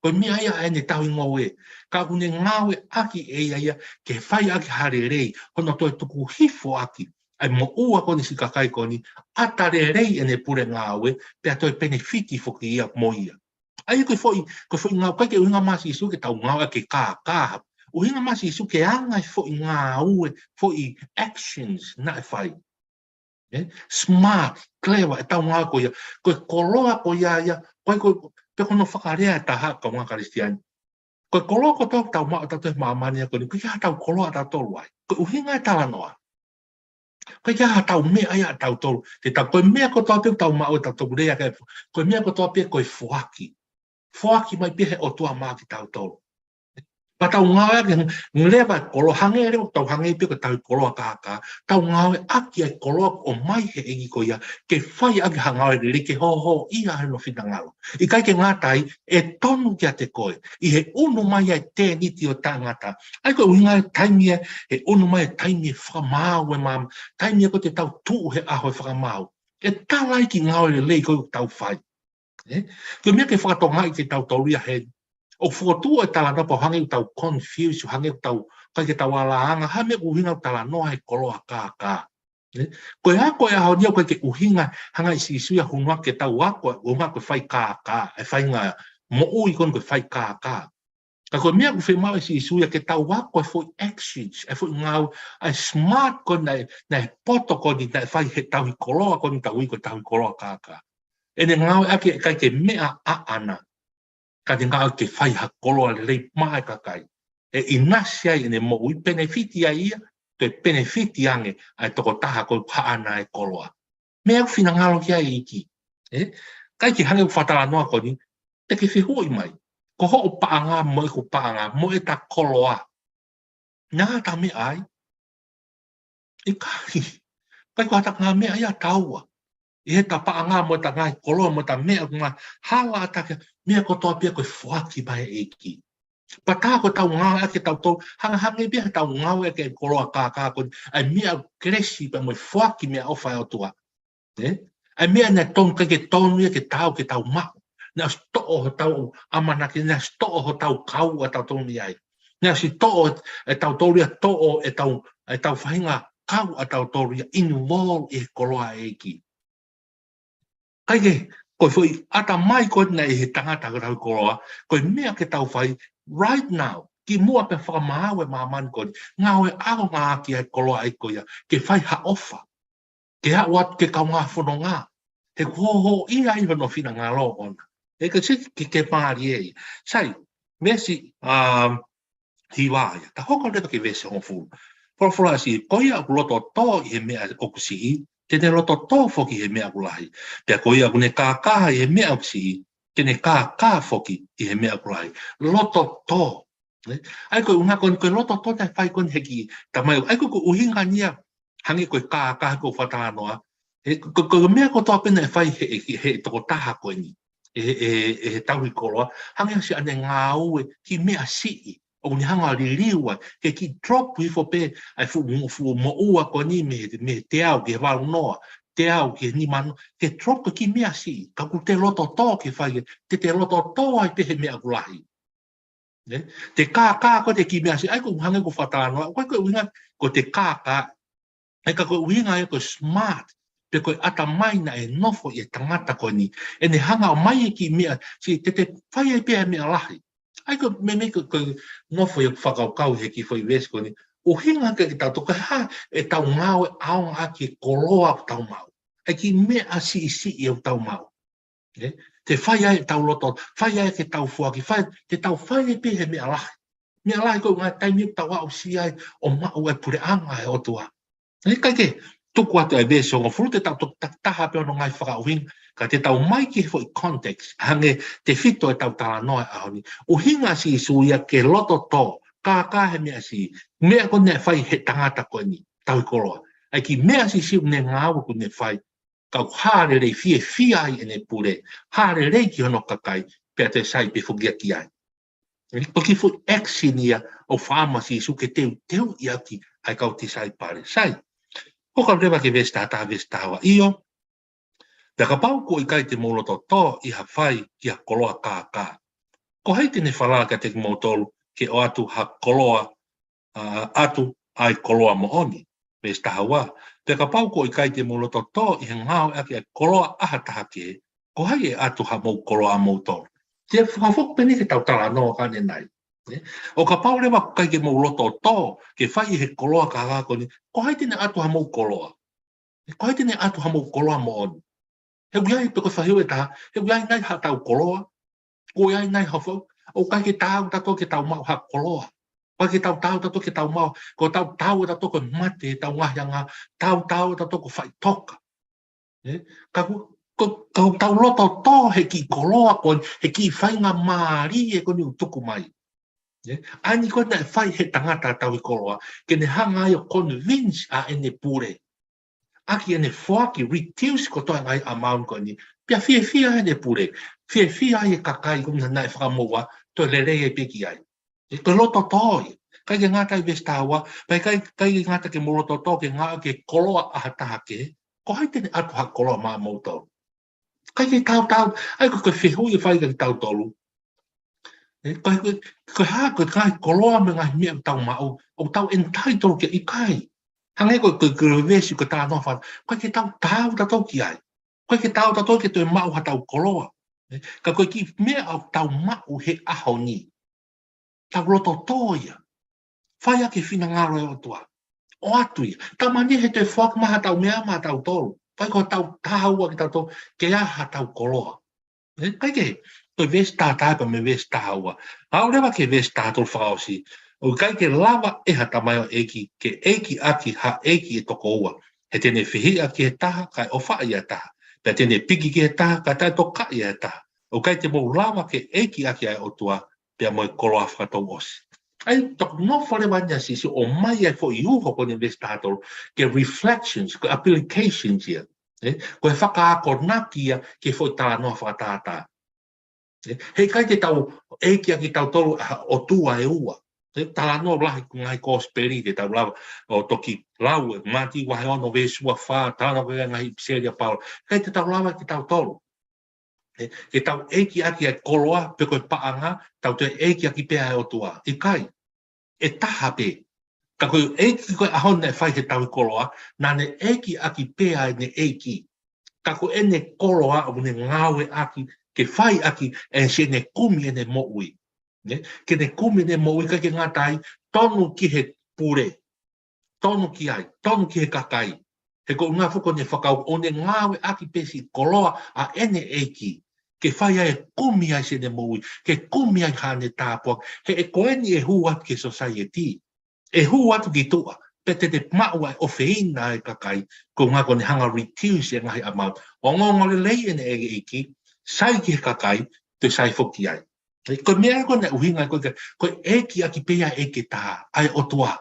Ko e meʻa ia ʻa ʻene tauhi ngoue. Ka ʻoku ne ngāueʻaki ʻe ia ia ke fai ʻaki ha lelei, hono toe tuku hifo ʻaki ʻa e moʻua ko eni siʻi kakai ko eni, ʻata lelei ʻene pule ngāue, pea toe penefiti foki ia mo ia. ʻA ia ko e foʻi, ko e foʻi ngāue, ʻikai ke ʻuhinga mai ʻa Sīsū ke tau ngāueʻaki e kākā. ʻUhinga mai ʻa Sīsū ke anga e foʻi ngāue, foʻi actions naʻe fai. Eh? Smart, clever, ʻetau ngāue ko ia. Ko e koloa ko ia ia, ko e, ko e, pe ko hono fakalea ʻe taha, kaungā Kalisitiane. Ko e koloa kotoa ʻoku tau maʻu ʻatautolu he māmani ko eni, ʻoku ʻikai ha tau koloa ʻatautolu ai. Ko e ʻuhinga e talanoa. ʻOku ʻikai ha tau meʻa ia ʻatautolu. Te tau, ko e meʻa kotoa pē ʻoku tau maʻu ʻatautolu lea ke, ko e meʻa kotoa pē ko e foaki. Foaki mai pē he ʻOtua maʻa kitautolu. Pea tau ngāueʻaki, leva e koloa, hangē leva ʻoku tau hangē pē ko e tauhi koloa kākā. Tau ngāueʻaki e koloa ʻoku ʻomai he ʻEiki ko ia, ke fai ʻaki ha ngāue lelei ke hōhōʻia ai hono finangalo. ʻIkai ke ngata ai, ʻe tonu kiate koe, ʻi he ʻunu mai ʻa e tēniti ʻo taʻengata. ʻA ia ko e ʻuhinga e taimi ē, he ʻunu mai e taimi e fakamaau e maama, taimi ē ko ē te tau tuʻu he ʻaho e fakamaau. ʻE tala ai e kiʻi ngāue lelei ko ē ʻoku tau fai. Eh? Ko e meʻa ke fakatokangaʻi kitautolu ia heni. ʻOku fokotuʻu e talanoa pea hangē ʻoku tau confuse, hangē ʻoku tau, ʻikai ke tau ʻalaanga, ha meʻa ʻoku ʻuhinga ʻoku talanoa he koloa kākā. Eh? Ko e ako e ʻaho ni ʻoku ʻikai ke ʻuhinga hanga ʻe Sīsū ia ʻo hū mai ke tau ako, ʻuhinga ko e fai kākā, e faʻahinga moʻui ko eni ko e fai kākā. Ka ko e meʻa ʻoku fiemaʻu ʻe Sīsū ia ke tau ako e foʻi actions, e foʻi ngāue, ʻa e smart ko eni naʻe, naʻe poto ko eni naʻe fai he tauhi koloa ko eni ʻoku tau ui ko e tauhi koloa kākā. ʻEne ngāueʻaki ʻe ʻikai ke meʻa ʻaʻana, ka ne ngāueʻaki ke fai ha koloa lelei maʻa e kakai. ʻE ʻinasi ai ʻene moʻui, penefiti ai ia, toe penefiti ange ʻa e tokotaha ko ē ʻoku haʻana e koloa. Meʻa ʻoku finangalo ki ai e ʻEiki. Eh? ʻIkai ke hangē ʻoku fakatalanoa ko eni, te ke fehuʻi mai. Ko hoʻo paʻanga mo ʻeku paʻanga, mo ʻeta koloa. Naʻa ta meʻa ai. ʻIkai. ʻIkai ko ha ta ngaahi meʻa ia ʻa taua. ʻI heʻeta paʻanga mo ʻeta ngaahi koloa mo ʻeta meʻa ʻoku ngaahi hala ʻatautolu, meʻa kotoa pē ko e foaki mai e ʻEiki. Pea tā ko ʻetau ngāueʻaki ʻe tautolu, hangē, hangē pē ia heʻetau ngāueʻaki e koloa kākā ko eni, ʻa e meʻa kelesi pea mo e foaki meʻaʻofa ʻa e ʻOtua. Eh? ʻA e meʻa naʻe tonu, ʻikai ke tonu ia ke tau, ke tau maʻu. Naʻe ʻosi toʻo hotau ʻamanaki, naʻe ʻosi toʻo hotau kau ʻatautolu mei ai. Naʻe ʻosi toʻo ʻe tautolu ia, toʻo ʻetau, ʻetau faʻahinga kau ʻatautolu ia involve ʻi he koloa ʻa e ʻEiki. ʻIkai ke, ko e foʻi ʻatamai ko eni ʻi he tangata ko e tauhi koloa, ko e meʻa ke tau fai right now, kimuʻa pea fakamaau e māmani ko eni, ngāueʻaki ʻa e koloa ʻa e ʻEiki ko ia, ke fai ha ʻofa, ke aʻu atu ki he kaungā fononga, he ʻoku hōhōʻia ai hono finangalo ʻoʻona. He ka siki ke, ke mālie ia. Sai, veesi, um, hiva ia. Ta hoko leva ki he veesi hongofulu. Folofola ʻa Sīsū, ko ia ʻoku loto tō ʻi he meʻa ʻoku siʻi, te ne loto tō foki ʻi he meʻa ʻoku lahi. Pea ko ia ʻoku ne kākā ʻi he meʻa ʻoku siʻi, te ne kākā foki ʻi he meʻa ʻoku lahi. Loto tō. Ne? ʻA ia ko e ʻuhinga ko eni, ko e loto tō naʻe fai ko eni he kiʻi tamai. ʻA ia ko e ʻuhinga ia, hangē ko e kākā ko e fakatalanoa. He ko, ko, ko e meʻa kotoa pē naʻe fai he, he, he tokotaha ko eni. ʻE, ʻe, ʻe he tauhi koloa, hangē ʻoku siʻi ʻene ngāue kiʻi meʻa siʻi, ʻoku ne hanga ʻo liliu ai, ke kiʻi drop hifo pē ʻa e fuʻu, fuʻu moʻua ko eni mei he, mei he teau ki he valu noa, teau ki he nima noa, ke drop ko e kiʻi meʻa siʻi, ka ʻoku te loto tō ke fai, te te loto tō ai pē he meʻa ʻoku lahi. Ne? Te kākā ko ē ʻi he kiʻi meʻa siʻi, ʻa ia ko e hangē ko e fakatalanoa, ko e, ko e ʻuhinga, ko e te kākā, ʻa ia ka ko e ʻuhinga ia ko e smart, pe ko e ʻatamai naʻe nofo ʻi he tangata ko eni, ʻene hanga ʻo ʻomai e kiʻi meʻa siʻi, te te fai ai pē ʻa e meʻa lahi. ʻA ia ko e meʻa, meʻa ko e, ko e nofo ia ʻeku fakakaukau he kiʻi foʻi veesi ko eni, ʻuhinga ke, ke tau toka ha, ʻetau ngāue ʻaonga ʻaki e koloa ʻoku tau maʻu. ʻA e kiʻi meʻa siʻisiʻi ʻoku tau maʻu. Eh? Te fai ai ʻetau loto, fai ai ke tau foaki, fai, te tau fai ai pē he meʻa lahi. meʻa lahi ko e ngaahi taimi ʻoku tau aʻusia ai ʻo maʻu e puleʻanga ʻo e ʻOtua. He ʻikai ke tuku atu e veesi hongofulu te tau toki takitaha pē hono ngaahi fakaʻuhinga, ka te tau ō mai ki he foʻi context, hangē ko e tefito ʻetau talanoa he ʻaho ni. ʻUhinga ʻa Sīsū ia ke loto tō, kākā he meʻa siʻi, meʻa ko ē naʻe fai he tangata ko eni, tauhi koloa. ʻA e kiʻi meʻa siʻisiʻi ʻoku ne ngāue ʻoku ne fai, ka ʻoku hā lelei, fiefia ai ʻene pule, hā lelei ki hono kakai, pea toe sai pē foki ia ki ai. Ko e kiʻi foʻi action ia ʻoku fakaʻamu ʻa Sīsū ke teuteuʻi ʻaki ʻa e kau tisaipale. Sai. Hoko atu leva ki he veesi taha taha, veesi taha ua. ʻIo, pea kapau kuo ʻikai te mou loto tō ʻi ha fai ki ha koloa kākā, ko hai te ne falala kiate kimoutolu ke ʻoatu ha koloa, ʻa, ʻatu ʻa e koloa moʻoni? Veesi taha ua. Pea kapau kuo ʻikai te mou loto tō ʻi he ngāueʻaki ʻa e koloa ʻa ha taha kehe, ko hai ʻe ʻatu hamou koloa ʻamoutolu? Te u fakafoki pē eni ki heʻetau talanoa ko eni ʻanenai. Ē? ʻO kapau leva ʻoku ʻikai ke mou loto tō ke fai ʻi he koloa kākā ko eni, ko hai te ne ʻatu hamou koloa? Ko hai te ne ʻatu hamou koloa moʻoni? He ʻoku ʻi ai pē ko e fehuʻi ʻe taha, he ʻoku ʻi ai nai haʻatau koloa? ʻOku ʻi ai nai ha fau? ʻOku ʻikai ke taau ʻe tautolu ke tau maʻu ha koloa. ʻOku ʻikai ke tau taau ʻe tautolu ke tau maʻu, ko ʻetau taau ʻe tautolu ko e mate, ʻetau ngaahi angahala, tau taau ʻe tautolu ko e faʻitoka. Ē? Ka ʻoku, ko, ka ʻoku tau loto tō he kiʻi koloa ko eni, he kiʻi faingamālie ko eni ʻoku tuku mai. Ē? ʻA eni ko ē naʻe fai he tangata tauhi koloa, ke ne hanga ai ʻo convince ʻa ʻene pule ʻaki ʻene foaki, reduce kotoa e ngaahi amount ko eni, pea fiefia ai ʻene pule, fiefia ai e kakai ko ē naʻe fakamoʻua, toe lelei ai pē ki ai. Ē, ko e loto tō ia. ʻIkai ke ngata ʻi he veesi taha ua, pea ʻikai, ʻikai ke ngata ke mou loto tō ke ngāueʻaki e koloa ʻa ha taha kehe, ko hai te ne ʻatu ha koloa maʻamoutolu? ʻIkai ke taau, taau, ʻa ia ko e, ko e fehuʻi ʻe fai kiate kitautolu. Ē, ko e, ko e, ko e hā, ko e ngaahi koloa mo e ngaahi meʻa ʻoku tau maʻu, ʻoku tau entitled ki ai? ʻIkai. Hangē ko e, ko e, ko e veesi ko ē talanoa faka-, ʻoku ʻikai ke tau taau ʻe tautolu ki ai. ʻOku ʻikai ke taau ʻe tautolu ke toe maʻu haʻatau koloa. Ē, ka ko e kiʻi meʻa ʻoku tau maʻu he ʻaho ni, tau loto tō ia. Fai ʻaki e finangalo ʻo e ʻOtua. ʻOatu ia. Talamai he toe foaki mai haʻatau meʻa maʻatautolu. Fai ko ʻetau taau ʻaki kitautolu ke ʻi ai haʻatau koloa. Ē, kae kehe, ko e veesi taha taha pea mo e veesi taha ua. Aʻu leva ki he veesi taha tolu fakaʻosi. ʻOku ʻikai ke lava ʻe ha tamaioʻeiki ke ʻeiki ʻaki ha ʻeiki ʻe toko ua. He te ne fehiʻa ki he taha, kae ʻofaʻi ʻa e taha. Pea te ne piki ki he taha, kae taʻetokaʻi ʻa e taha. ʻOku ʻikai te mou lava ke ʻeiki ʻaki ʻa e ʻOtua pea mo e koloa fakatouʻosi. ʻA ia, toki nofo leva eni ʻa Sīsū ʻo ʻomai ʻa e foʻi uho ko eni veesi taha tolu, ki he reflections, ko e applications ia. Ē? Ko e fakaakonaki ia ki he foʻi talanoa fakatātā. Ē? He ʻikai ke tau ʻeiki ʻaki kitautolu ha ʻotua ʻe ua. Ē? Talanoa lahi ki he ngaahi kosipeli te tau lava ʻo toki lau ʻe Mātiu vahe ono veesi ua fā, talanoa ki he ngaahi ʻipiseli ʻa Paula. ʻIkai te tau lava kitautolu. Ē, ke tau ʻeiki ʻaki ʻa e koloa, pe ko e paʻanga, tau toe ʻeiki ʻaki pē ʻa e ʻOtua. ʻIkai, ʻe taha pē. Ka ko e ʻeiki ko ē ʻaho ni naʻe fai he tauhi koloa, naʻa ne ʻeiki ʻaki pē ʻa ʻene ʻeiki. Ka ko ʻene koloa ʻoku ne ngāueʻaki, ke fai ʻaki, ʻe siʻene kumi ʻene moʻui. Nē? Ke ne kumi ʻene moʻui, ʻikai ke ngata ai, tonu ki he pule. Tonu ki ai, tonu ki he kakai. He ko e ʻuhinga foki ʻoku ne fakau-, ʻoku ne ngāueʻaki pē siʻi koloa ʻa ʻene ʻeiki. Ke fai ai e kumi ai siʻene moʻui, ke kumi ai haʻane tāpuaki. He ʻe ko eni ʻe hū atu ki he society. ʻE hū atu ki tuʻa, pea te te maʻu ai ʻofeina e kakai, ko e ʻuhinga ʻoku ne hanga reduce e ngaahi amount. Ongoongo lelei ʻene ʻeiki, sai ki he kakai, toe sai foki ai. Ē, ko e meʻa ko ena ʻuhinga ko e, ko e ʻeiki ʻaki pē ia ʻe ʻeiki ʻe taha, ʻa e ʻOtua.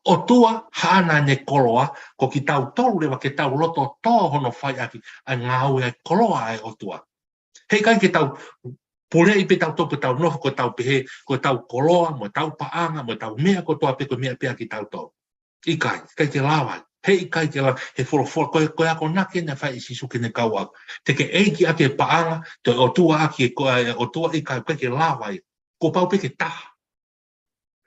ʻOtua haʻana ʻene koloa, ko kitautolu leva ke tau loto tō hono fai ʻaki, ʻa e ngāue ʻa e koloa ʻa e ʻOtua. He ʻikai ke tau puleʻi pē tautolu ko ʻetau nofo, ko ʻetau pehē, ko ʻetau koloa, mo ʻetau paʻanga, mo ʻetau meʻa kotoa pē ko e meʻa pē ʻa kitautolu. ʻIkai, ʻikai ke lava ai. He ʻikai ke lava, he folofola, ko e, ko e akonaki naʻe fai ʻe Sīsū ki heʻene kau ako. Te ke ʻeiki ʻaki e paʻanga, toe ʻotua ʻaki e ko-, e ʻOtua, ʻikai, ʻikai ke lava ai. Kuo pau pē ke taha.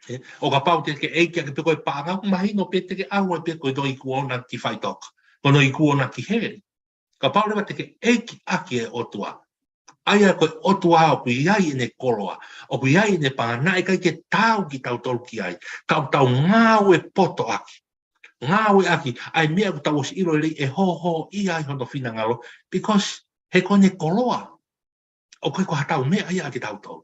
Ē, ʻo kapau te ke ʻeiki ʻaki pē ko e paʻanga, mahino pē te ke ʻalu ai pē ko hono iku ʻona ki faʻitoka. Ko hono iku ʻona ki heli. Kapau leva te ke ʻeiki ʻaki e ʻOtua. ʻA ia ko e ʻOtua ʻoku ʻi ai ʻene koloa, ʻoku ʻi ai ʻene paʻanga, naʻe ʻikai ke taau kitautolu ki ai, ka ʻoku tau ngāue poto ʻaki. Ngāue ʻaki, ʻa e meʻa ʻoku tau ʻosi ʻilo lelei ʻe hōhōʻia ai hono finangalo, because he ko ʻene koloa, ʻoku ʻikai ko haʻatau meʻa ia ʻa kitautolu.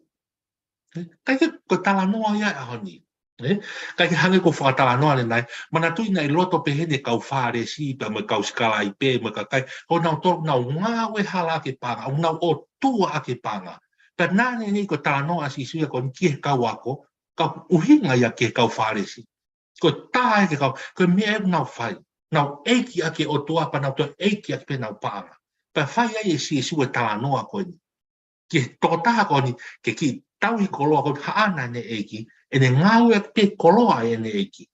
ʻIkai ke, ko e talanoa ia ʻo e ʻaho ni. ʻIkai ke hangē ko e fakatalanoa ʻanenai, manatuʻi naʻe ʻi loto pē heni e kau Fālesi, pea mo e kau sikalaipe, mo e kakai, ko nautolu ʻoku nau ngāue hala ʻaki e paʻanga, ʻoku nau ʻotua ʻaki e paʻanga. Pea naʻe ʻi ai ko e talanoa ʻa Sīsū ia ko eni ki he kau ako, ka ʻuhinga ia ki he kau Fālesi. Ko e tā ia ki he kau, ko e meʻa ʻoku nau fai. Nau ʻeiki ʻaki e ʻOtua pea nau toe ʻeiki ʻaki pē ʻenau paʻanga. Pea fai ai ʻe Sīsū e talanoa ko eni. Ki he tokotaha ko eni, ke kiʻi tauhi koloa ko e haʻana ʻene ʻeiki, ʻene ngāue ʻaki pē koloa ʻene ʻeiki.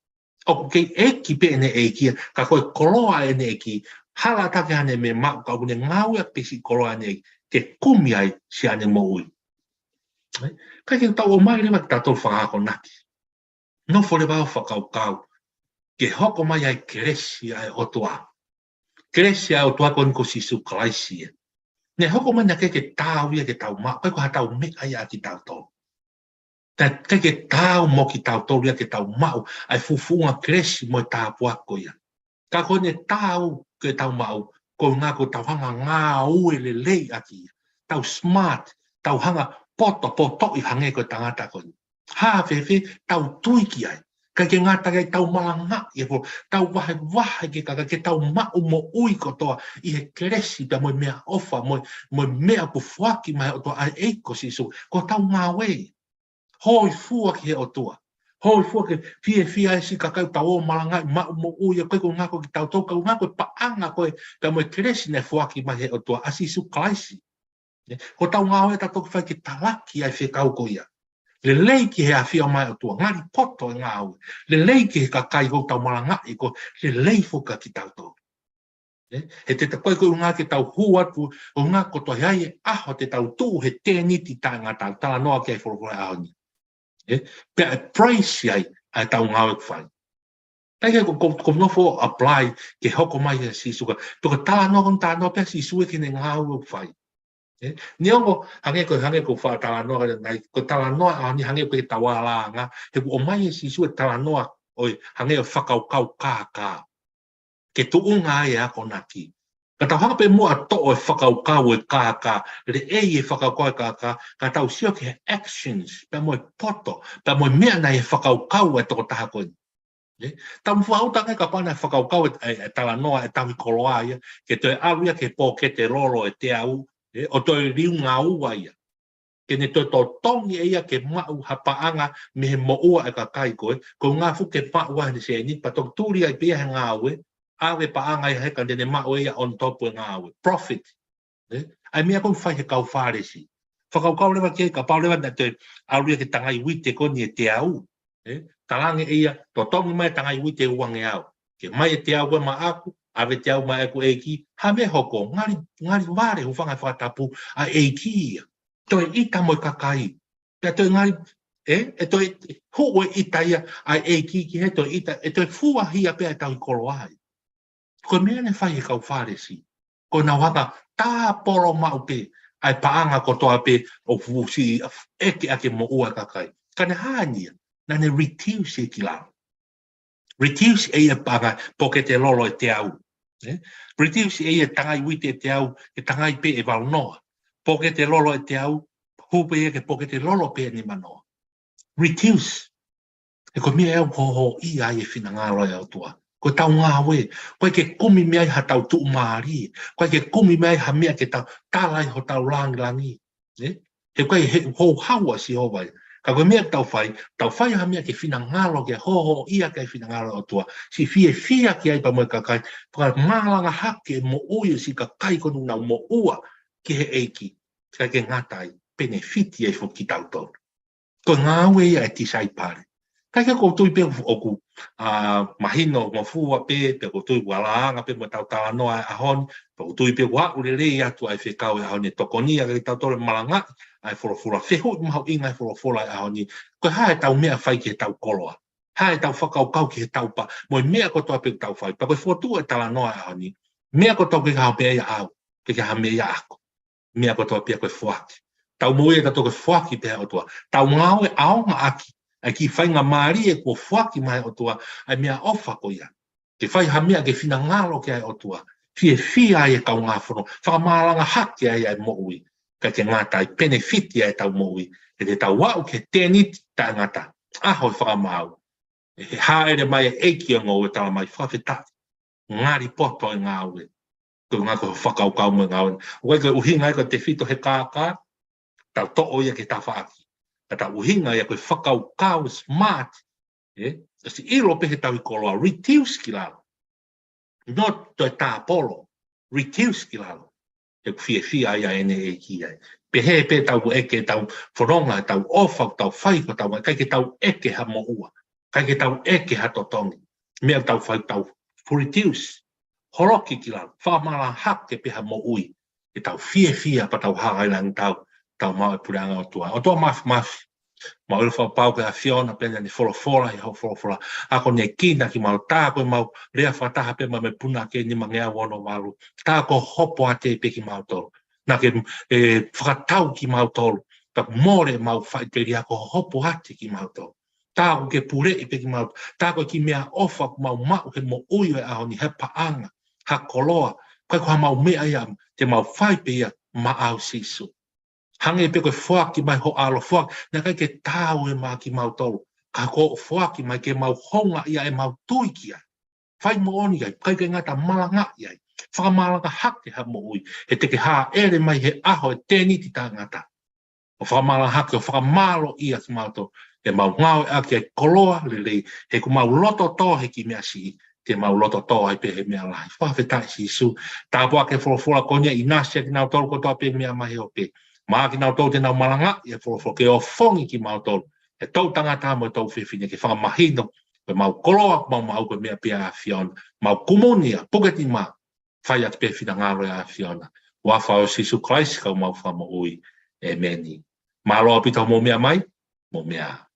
ʻOku kei ʻeiki pē ʻene ʻeiki, ka ko e koloa ʻene ʻeiki, hala ʻatā ki haʻane meʻa maʻu ka ʻoku ne ngāue ʻaki pē siʻi koloa ʻene ʻeiki, ke kumi ai siʻane moʻui. ʻIkai ke tau ō mai leva ke tau toe fakaakonaki. Nofo leva ʻo fakakaukau ke hoko mai ai kelesi ʻa e ʻOtua. Kelesi ʻa e ʻOtua ko eni ko Sīsū Kalaisi ia. Naʻe hoko mai naʻe ʻikai ke taau ia ke tau maʻu, ʻikai ko haʻatau meʻa ia ʻa kitautolu. Naʻe ʻikai ke taau mo kitautolu ia ke tau maʻu ʻa e fuʻu fuʻunga kelesi mo e tāpuaki ko ia. Ka ko ʻene taau ke tau maʻu, ko e ʻuhinga ko ʻetau hanga ngāue lelei ʻaki ia. Tau smart, tau hanga potopotoʻi hangē ko e tangata ko eni. Hā fēfē, tau tui ki ai. ʻIkai ke ngata ai, tau malangaʻi e fo, tau vahevahe ki he kakai ke tau maʻu moʻui kotoa ʻi he kelesi pea mo e meʻaʻofa, mo e, mo e meʻa kuo foaki mai ʻe he ʻOtua ʻa e ʻEiki ko Sīsū. Ko hotau ngāue. Hōifua ki he ʻOtua. Hōifua ke fiefia e siʻi kakai ʻoku tau ō ʻo malangaʻi maʻu moʻui, ʻikai ko e ʻuhinga ko kitautolu, ka ko e ʻuhinga ko e paʻanga ko ē, pea mo e kelesi naʻe foaki mai ʻe he ʻOtua ʻa Sīsū Kalaisi. Ē, ko hotau ngāue ʻa tautolu ke fai ke talaki ʻa e fekau ko ia. Lelei ki he ʻafio mai ʻa e ʻOtua, ngali poto e ngāue. Lelei ki he kakai ʻoku tau malangaʻi ko ē, lelei foki kia kitautolu. Ē, he te ta koi ko e ʻuhinga ke tau hū atu, ʻuhinga ko e toe ʻi ai e ʻaho te tau tuʻu he tēniti taʻengata, talanoa ki ai e folofola ʻo e ʻaho ni. Ē, pea ʻe price ai ʻa ʻetau ngāue ʻoku fai. ʻIkai ke ko, ko, ko e nofo apply ke hoko mai ʻa Sīsū ka. Pea ko e talanoa ko eni talanoa pē ʻa Sīsū ia ki heʻene ngāue ʻoku fai. Ē? Neongo, hangē ko, hangē ko e fakatalanoa ʻanenai, ko e talanoa ʻa eni hangē ko e taualanga, he kuo ʻomai ʻe Sīsū e talanoa ʻo e hangē ʻo e fakakaukau kākā. Ke tuʻunga ai e akonaki. Ka tau hanga pē muʻa ʻo toʻo e fakakaukau e kākā, leʻei e fakakaukau e kākā, ka tau sio ki he actions, pea mo e poto, pea mo e meʻa naʻe fakakaukau e tokotaha ko eni. Ē? Tau mou fakakaukau ange kapau naʻe fakakaukau e, e, e talanoa e tauhi koloa ia, ke toe ʻalu ia ki he pōkete lolo e teau, ē, ʻo toe liunga ua ia. Ke ne toe totongi ʻe ia ke maʻu ha paʻanga mei he moʻua e kakai ko ē, ko e ʻuhinga fuʻu ke maʻu ai haʻane sēniti, pea toki tuli ai pē ia he ngāue, ʻave paʻanga ia he ka te ne maʻu ʻe ia on top e ngāue. Profit. Ē? ʻA e meʻa ko ē ʻoku fai ʻe he kau Fālesi. Fakakaukau leva ki ai kapau leva naʻe toe ʻalu ia ki he tangai uite ko eni e teau. Ē? Talaange ʻe ia, totongi mai e tangai uite uangeau. Ke mai e teau ko ē maʻaku, ʻave e teau maʻaku ʻEiki, hā e meʻa ʻe hoko, ngali, ngali vale, hūfanga he fakatapu, ʻa e ʻEiki ia. Toe ʻita mo e kakai. Pea toe ngali, ē, ʻe toe huʻu e ʻita ia ʻa e ʻEiki ki he toe ʻita, ʻe toe fuahia pē ʻa e tauhi koloa ia. Ko e meʻa naʻe fai ʻe he kau Fālesi. Ko ʻenau hanga tāpolo maʻu pē ʻa e paʻanga kotoa pē ʻoku fusi ʻeke ʻaki e moʻua e kakai. Ka naʻe hā eni ia, naʻa ne reduce e kilau. Reduce ʻe ia e paʻanga pōkete lolo e teau. Ē? Reduce ʻe ia e tangai uite e teau, e tangai pē ʻe valu noa. Pōkete lolo e teau, hū pē ia ki he pōkete lolo pē ʻe nima noa. Reduce. He ko e meʻa ia ʻoku hōhōʻia ai e finangalo ʻo e ʻOtua. Ko ʻetau ngāue, ʻoku ʻikai ke kumi mei ai haʻatau tuʻumālie, ʻoku ʻikai ke kumi mei ai ha meʻa ke tau tala ai hotau langilangi. Ē? He ʻoku ʻikai he houhau ʻa Sihova ia. Ka ko e meʻa ʻoku tau fai, tau fai ha meʻa ke finangalo, ke hōhōʻia ki ai e finangalo ʻo e ʻOtua. Siʻi fiefia ki ai pea mo e kakai, pea malanga hake e moʻui ʻo e siʻi kakai ko eni ʻoku nau moʻua ki he ʻEiki. ʻIkai ke ngata ai, penefiti ai foki kitautolu. Ko e ngāue ia e tisaipale. ʻIkai ke ʻoku ou tui pē ʻoku, ʻa, mahino mo fua pē, pe ʻoku ou tui ʻoku alāanga pē mo ʻetau talanoa e ʻaho ni, pe ʻoku ou tui pē ʻoku aʻu lelei atu ʻa e fekau e ʻaho ni, tokoni ia kiate kitautolu ʻo malangaʻi ʻa e folofola, fehuʻi mahuʻinga e folofola e ʻaho ni, ko e hā ʻetau meʻa fai ki heʻetau koloa, hā ʻetau fakakaukau ki heʻetau pa, mo e meʻa kotoa pē ʻoku tau fai, pea ko e fokotuʻu e talanoa e ʻaho ni, meʻa kotoa ʻoku ʻikai ha meʻa ia ʻaʻau, ʻikai ha meʻa ia ʻaʻaku. Meʻa kotoa pē ia ko e foaki. Tau moʻui ʻa tautolu ko e foaki pē ʻa e ʻOtua. Tau ngāue ʻaonga ʻaki ʻa e kiʻi faingamālie kuo foaki mai ʻe he ʻOtua, ʻa e meʻaʻofa ko ia. Ke fai ha meʻa ke finangalo ki ai e ʻOtua. Fiefia ai e kaungāfononga. Fakamalanga hake ai ʻa e moʻui. ʻIkai ke ngata ai, penefiti ʻa ʻetau moʻui. He te tau aʻu ki he tēniti taʻengata, ʻaho e fakamaau. ʻE hāʻele mai e ʻEiki ʻo e ngoue, tala mai, fakafetaʻi. Ngali poto e ngāue. Ko e ʻuhinga ko e fakakaukau mo e ngāue. ʻOku ʻikai ko e ʻuhinga ia ko e tefito he kākā, tau toʻo ia ki he tafaʻaki. Ka tau ʻuhinga ia ko e fakakaukau smart. ʻE, ʻosi ʻilo pē he tauhi koloa, reduce ki lalo. Not toe tāpolo, reduce ki lalo. He ʻoku fiefia ai ʻene ʻEiki ai. Pehē pē tau ʻeke, tau fononga, tau ʻofa, tau fai, ko tau, ʻikai ke tau ʻeke ha moʻua. ʻIkai ke tau ʻeke ha totongi. Meʻa tau fai, tau reduce. Holoki ki lalo, fakamālō hake pē ha moʻui. Ke tau fiefia pea tau hā ai langi tau, tau maʻu e puleʻanga ʻo e ʻOtua. ʻOtua Māfimafi, mau ʻilo fakapapau ko e ʻAfiona pē naʻa ne folofola ʻi hoʻo folofola. ʻA ko ʻene kina kimautolu, tā ko e mau lea fakataha pē mo e punake nimangeau ono valu. Tā ko hopo ate pē kimautolu. Naʻa ke, ʻe, fakatau kimautolu. Pea mole mau faʻiteliha ko hopo ate kimautolu. Tā ko e ke puleʻi pē kimautolu. Tā ko e kiʻi meʻaʻofa ʻoku mau maʻu he moʻui ʻo e ʻaho ni, he paʻanga, ha koloa. ʻIkai ko ha mau meʻa ia, te mau fai pē ia maʻau Sīsū. Hangē pē ko e foaki mai ho ʻAlo, foaki, naʻe ʻikai ke taau ʻe maʻa kimautolu. Ka ko hoʻo foaki mai ke mau houngaʻia ʻemau tui ki ai. Fai moʻoni ai, ʻikai ke ngata, malangaʻi ai. Fakamālanga hake ha moʻui, he te ke hāʻele mai he ʻaho e tēniti taʻengata. ʻO fakamālanga hake, ʻo fakamālōʻia kimautolu. ʻEmau ngāueʻaki ʻa e koloa lelei, he ʻoku mau loto tō he kiʻi meʻa siʻi, te mau loto tō ai pē he meʻa lahi. Fakafetaʻi Sīsū, tāpuakiʻi e folofola ko eni, ʻinasi ʻa kinautolu kotoa pē meʻa mai he ope. Maʻa kinautolu te nau malangaʻi e folofola ke ʻofongi kimautolu. He toʻu tangata mo e toʻu fefine ke fakamahino, ko ʻemau koloa, mau maʻu ko e meʻa pē ʻa e ʻAfiona, mau kumuni ia, puke nima, fai atu pē finangalo ʻo e ʻAfiona. Huafa ʻo Sīsū Kalaisi ko homau Fakamoʻui. ʻĒmeni. Mālō ʻaupito hoʻomou meʻa mai, mou meʻa ā.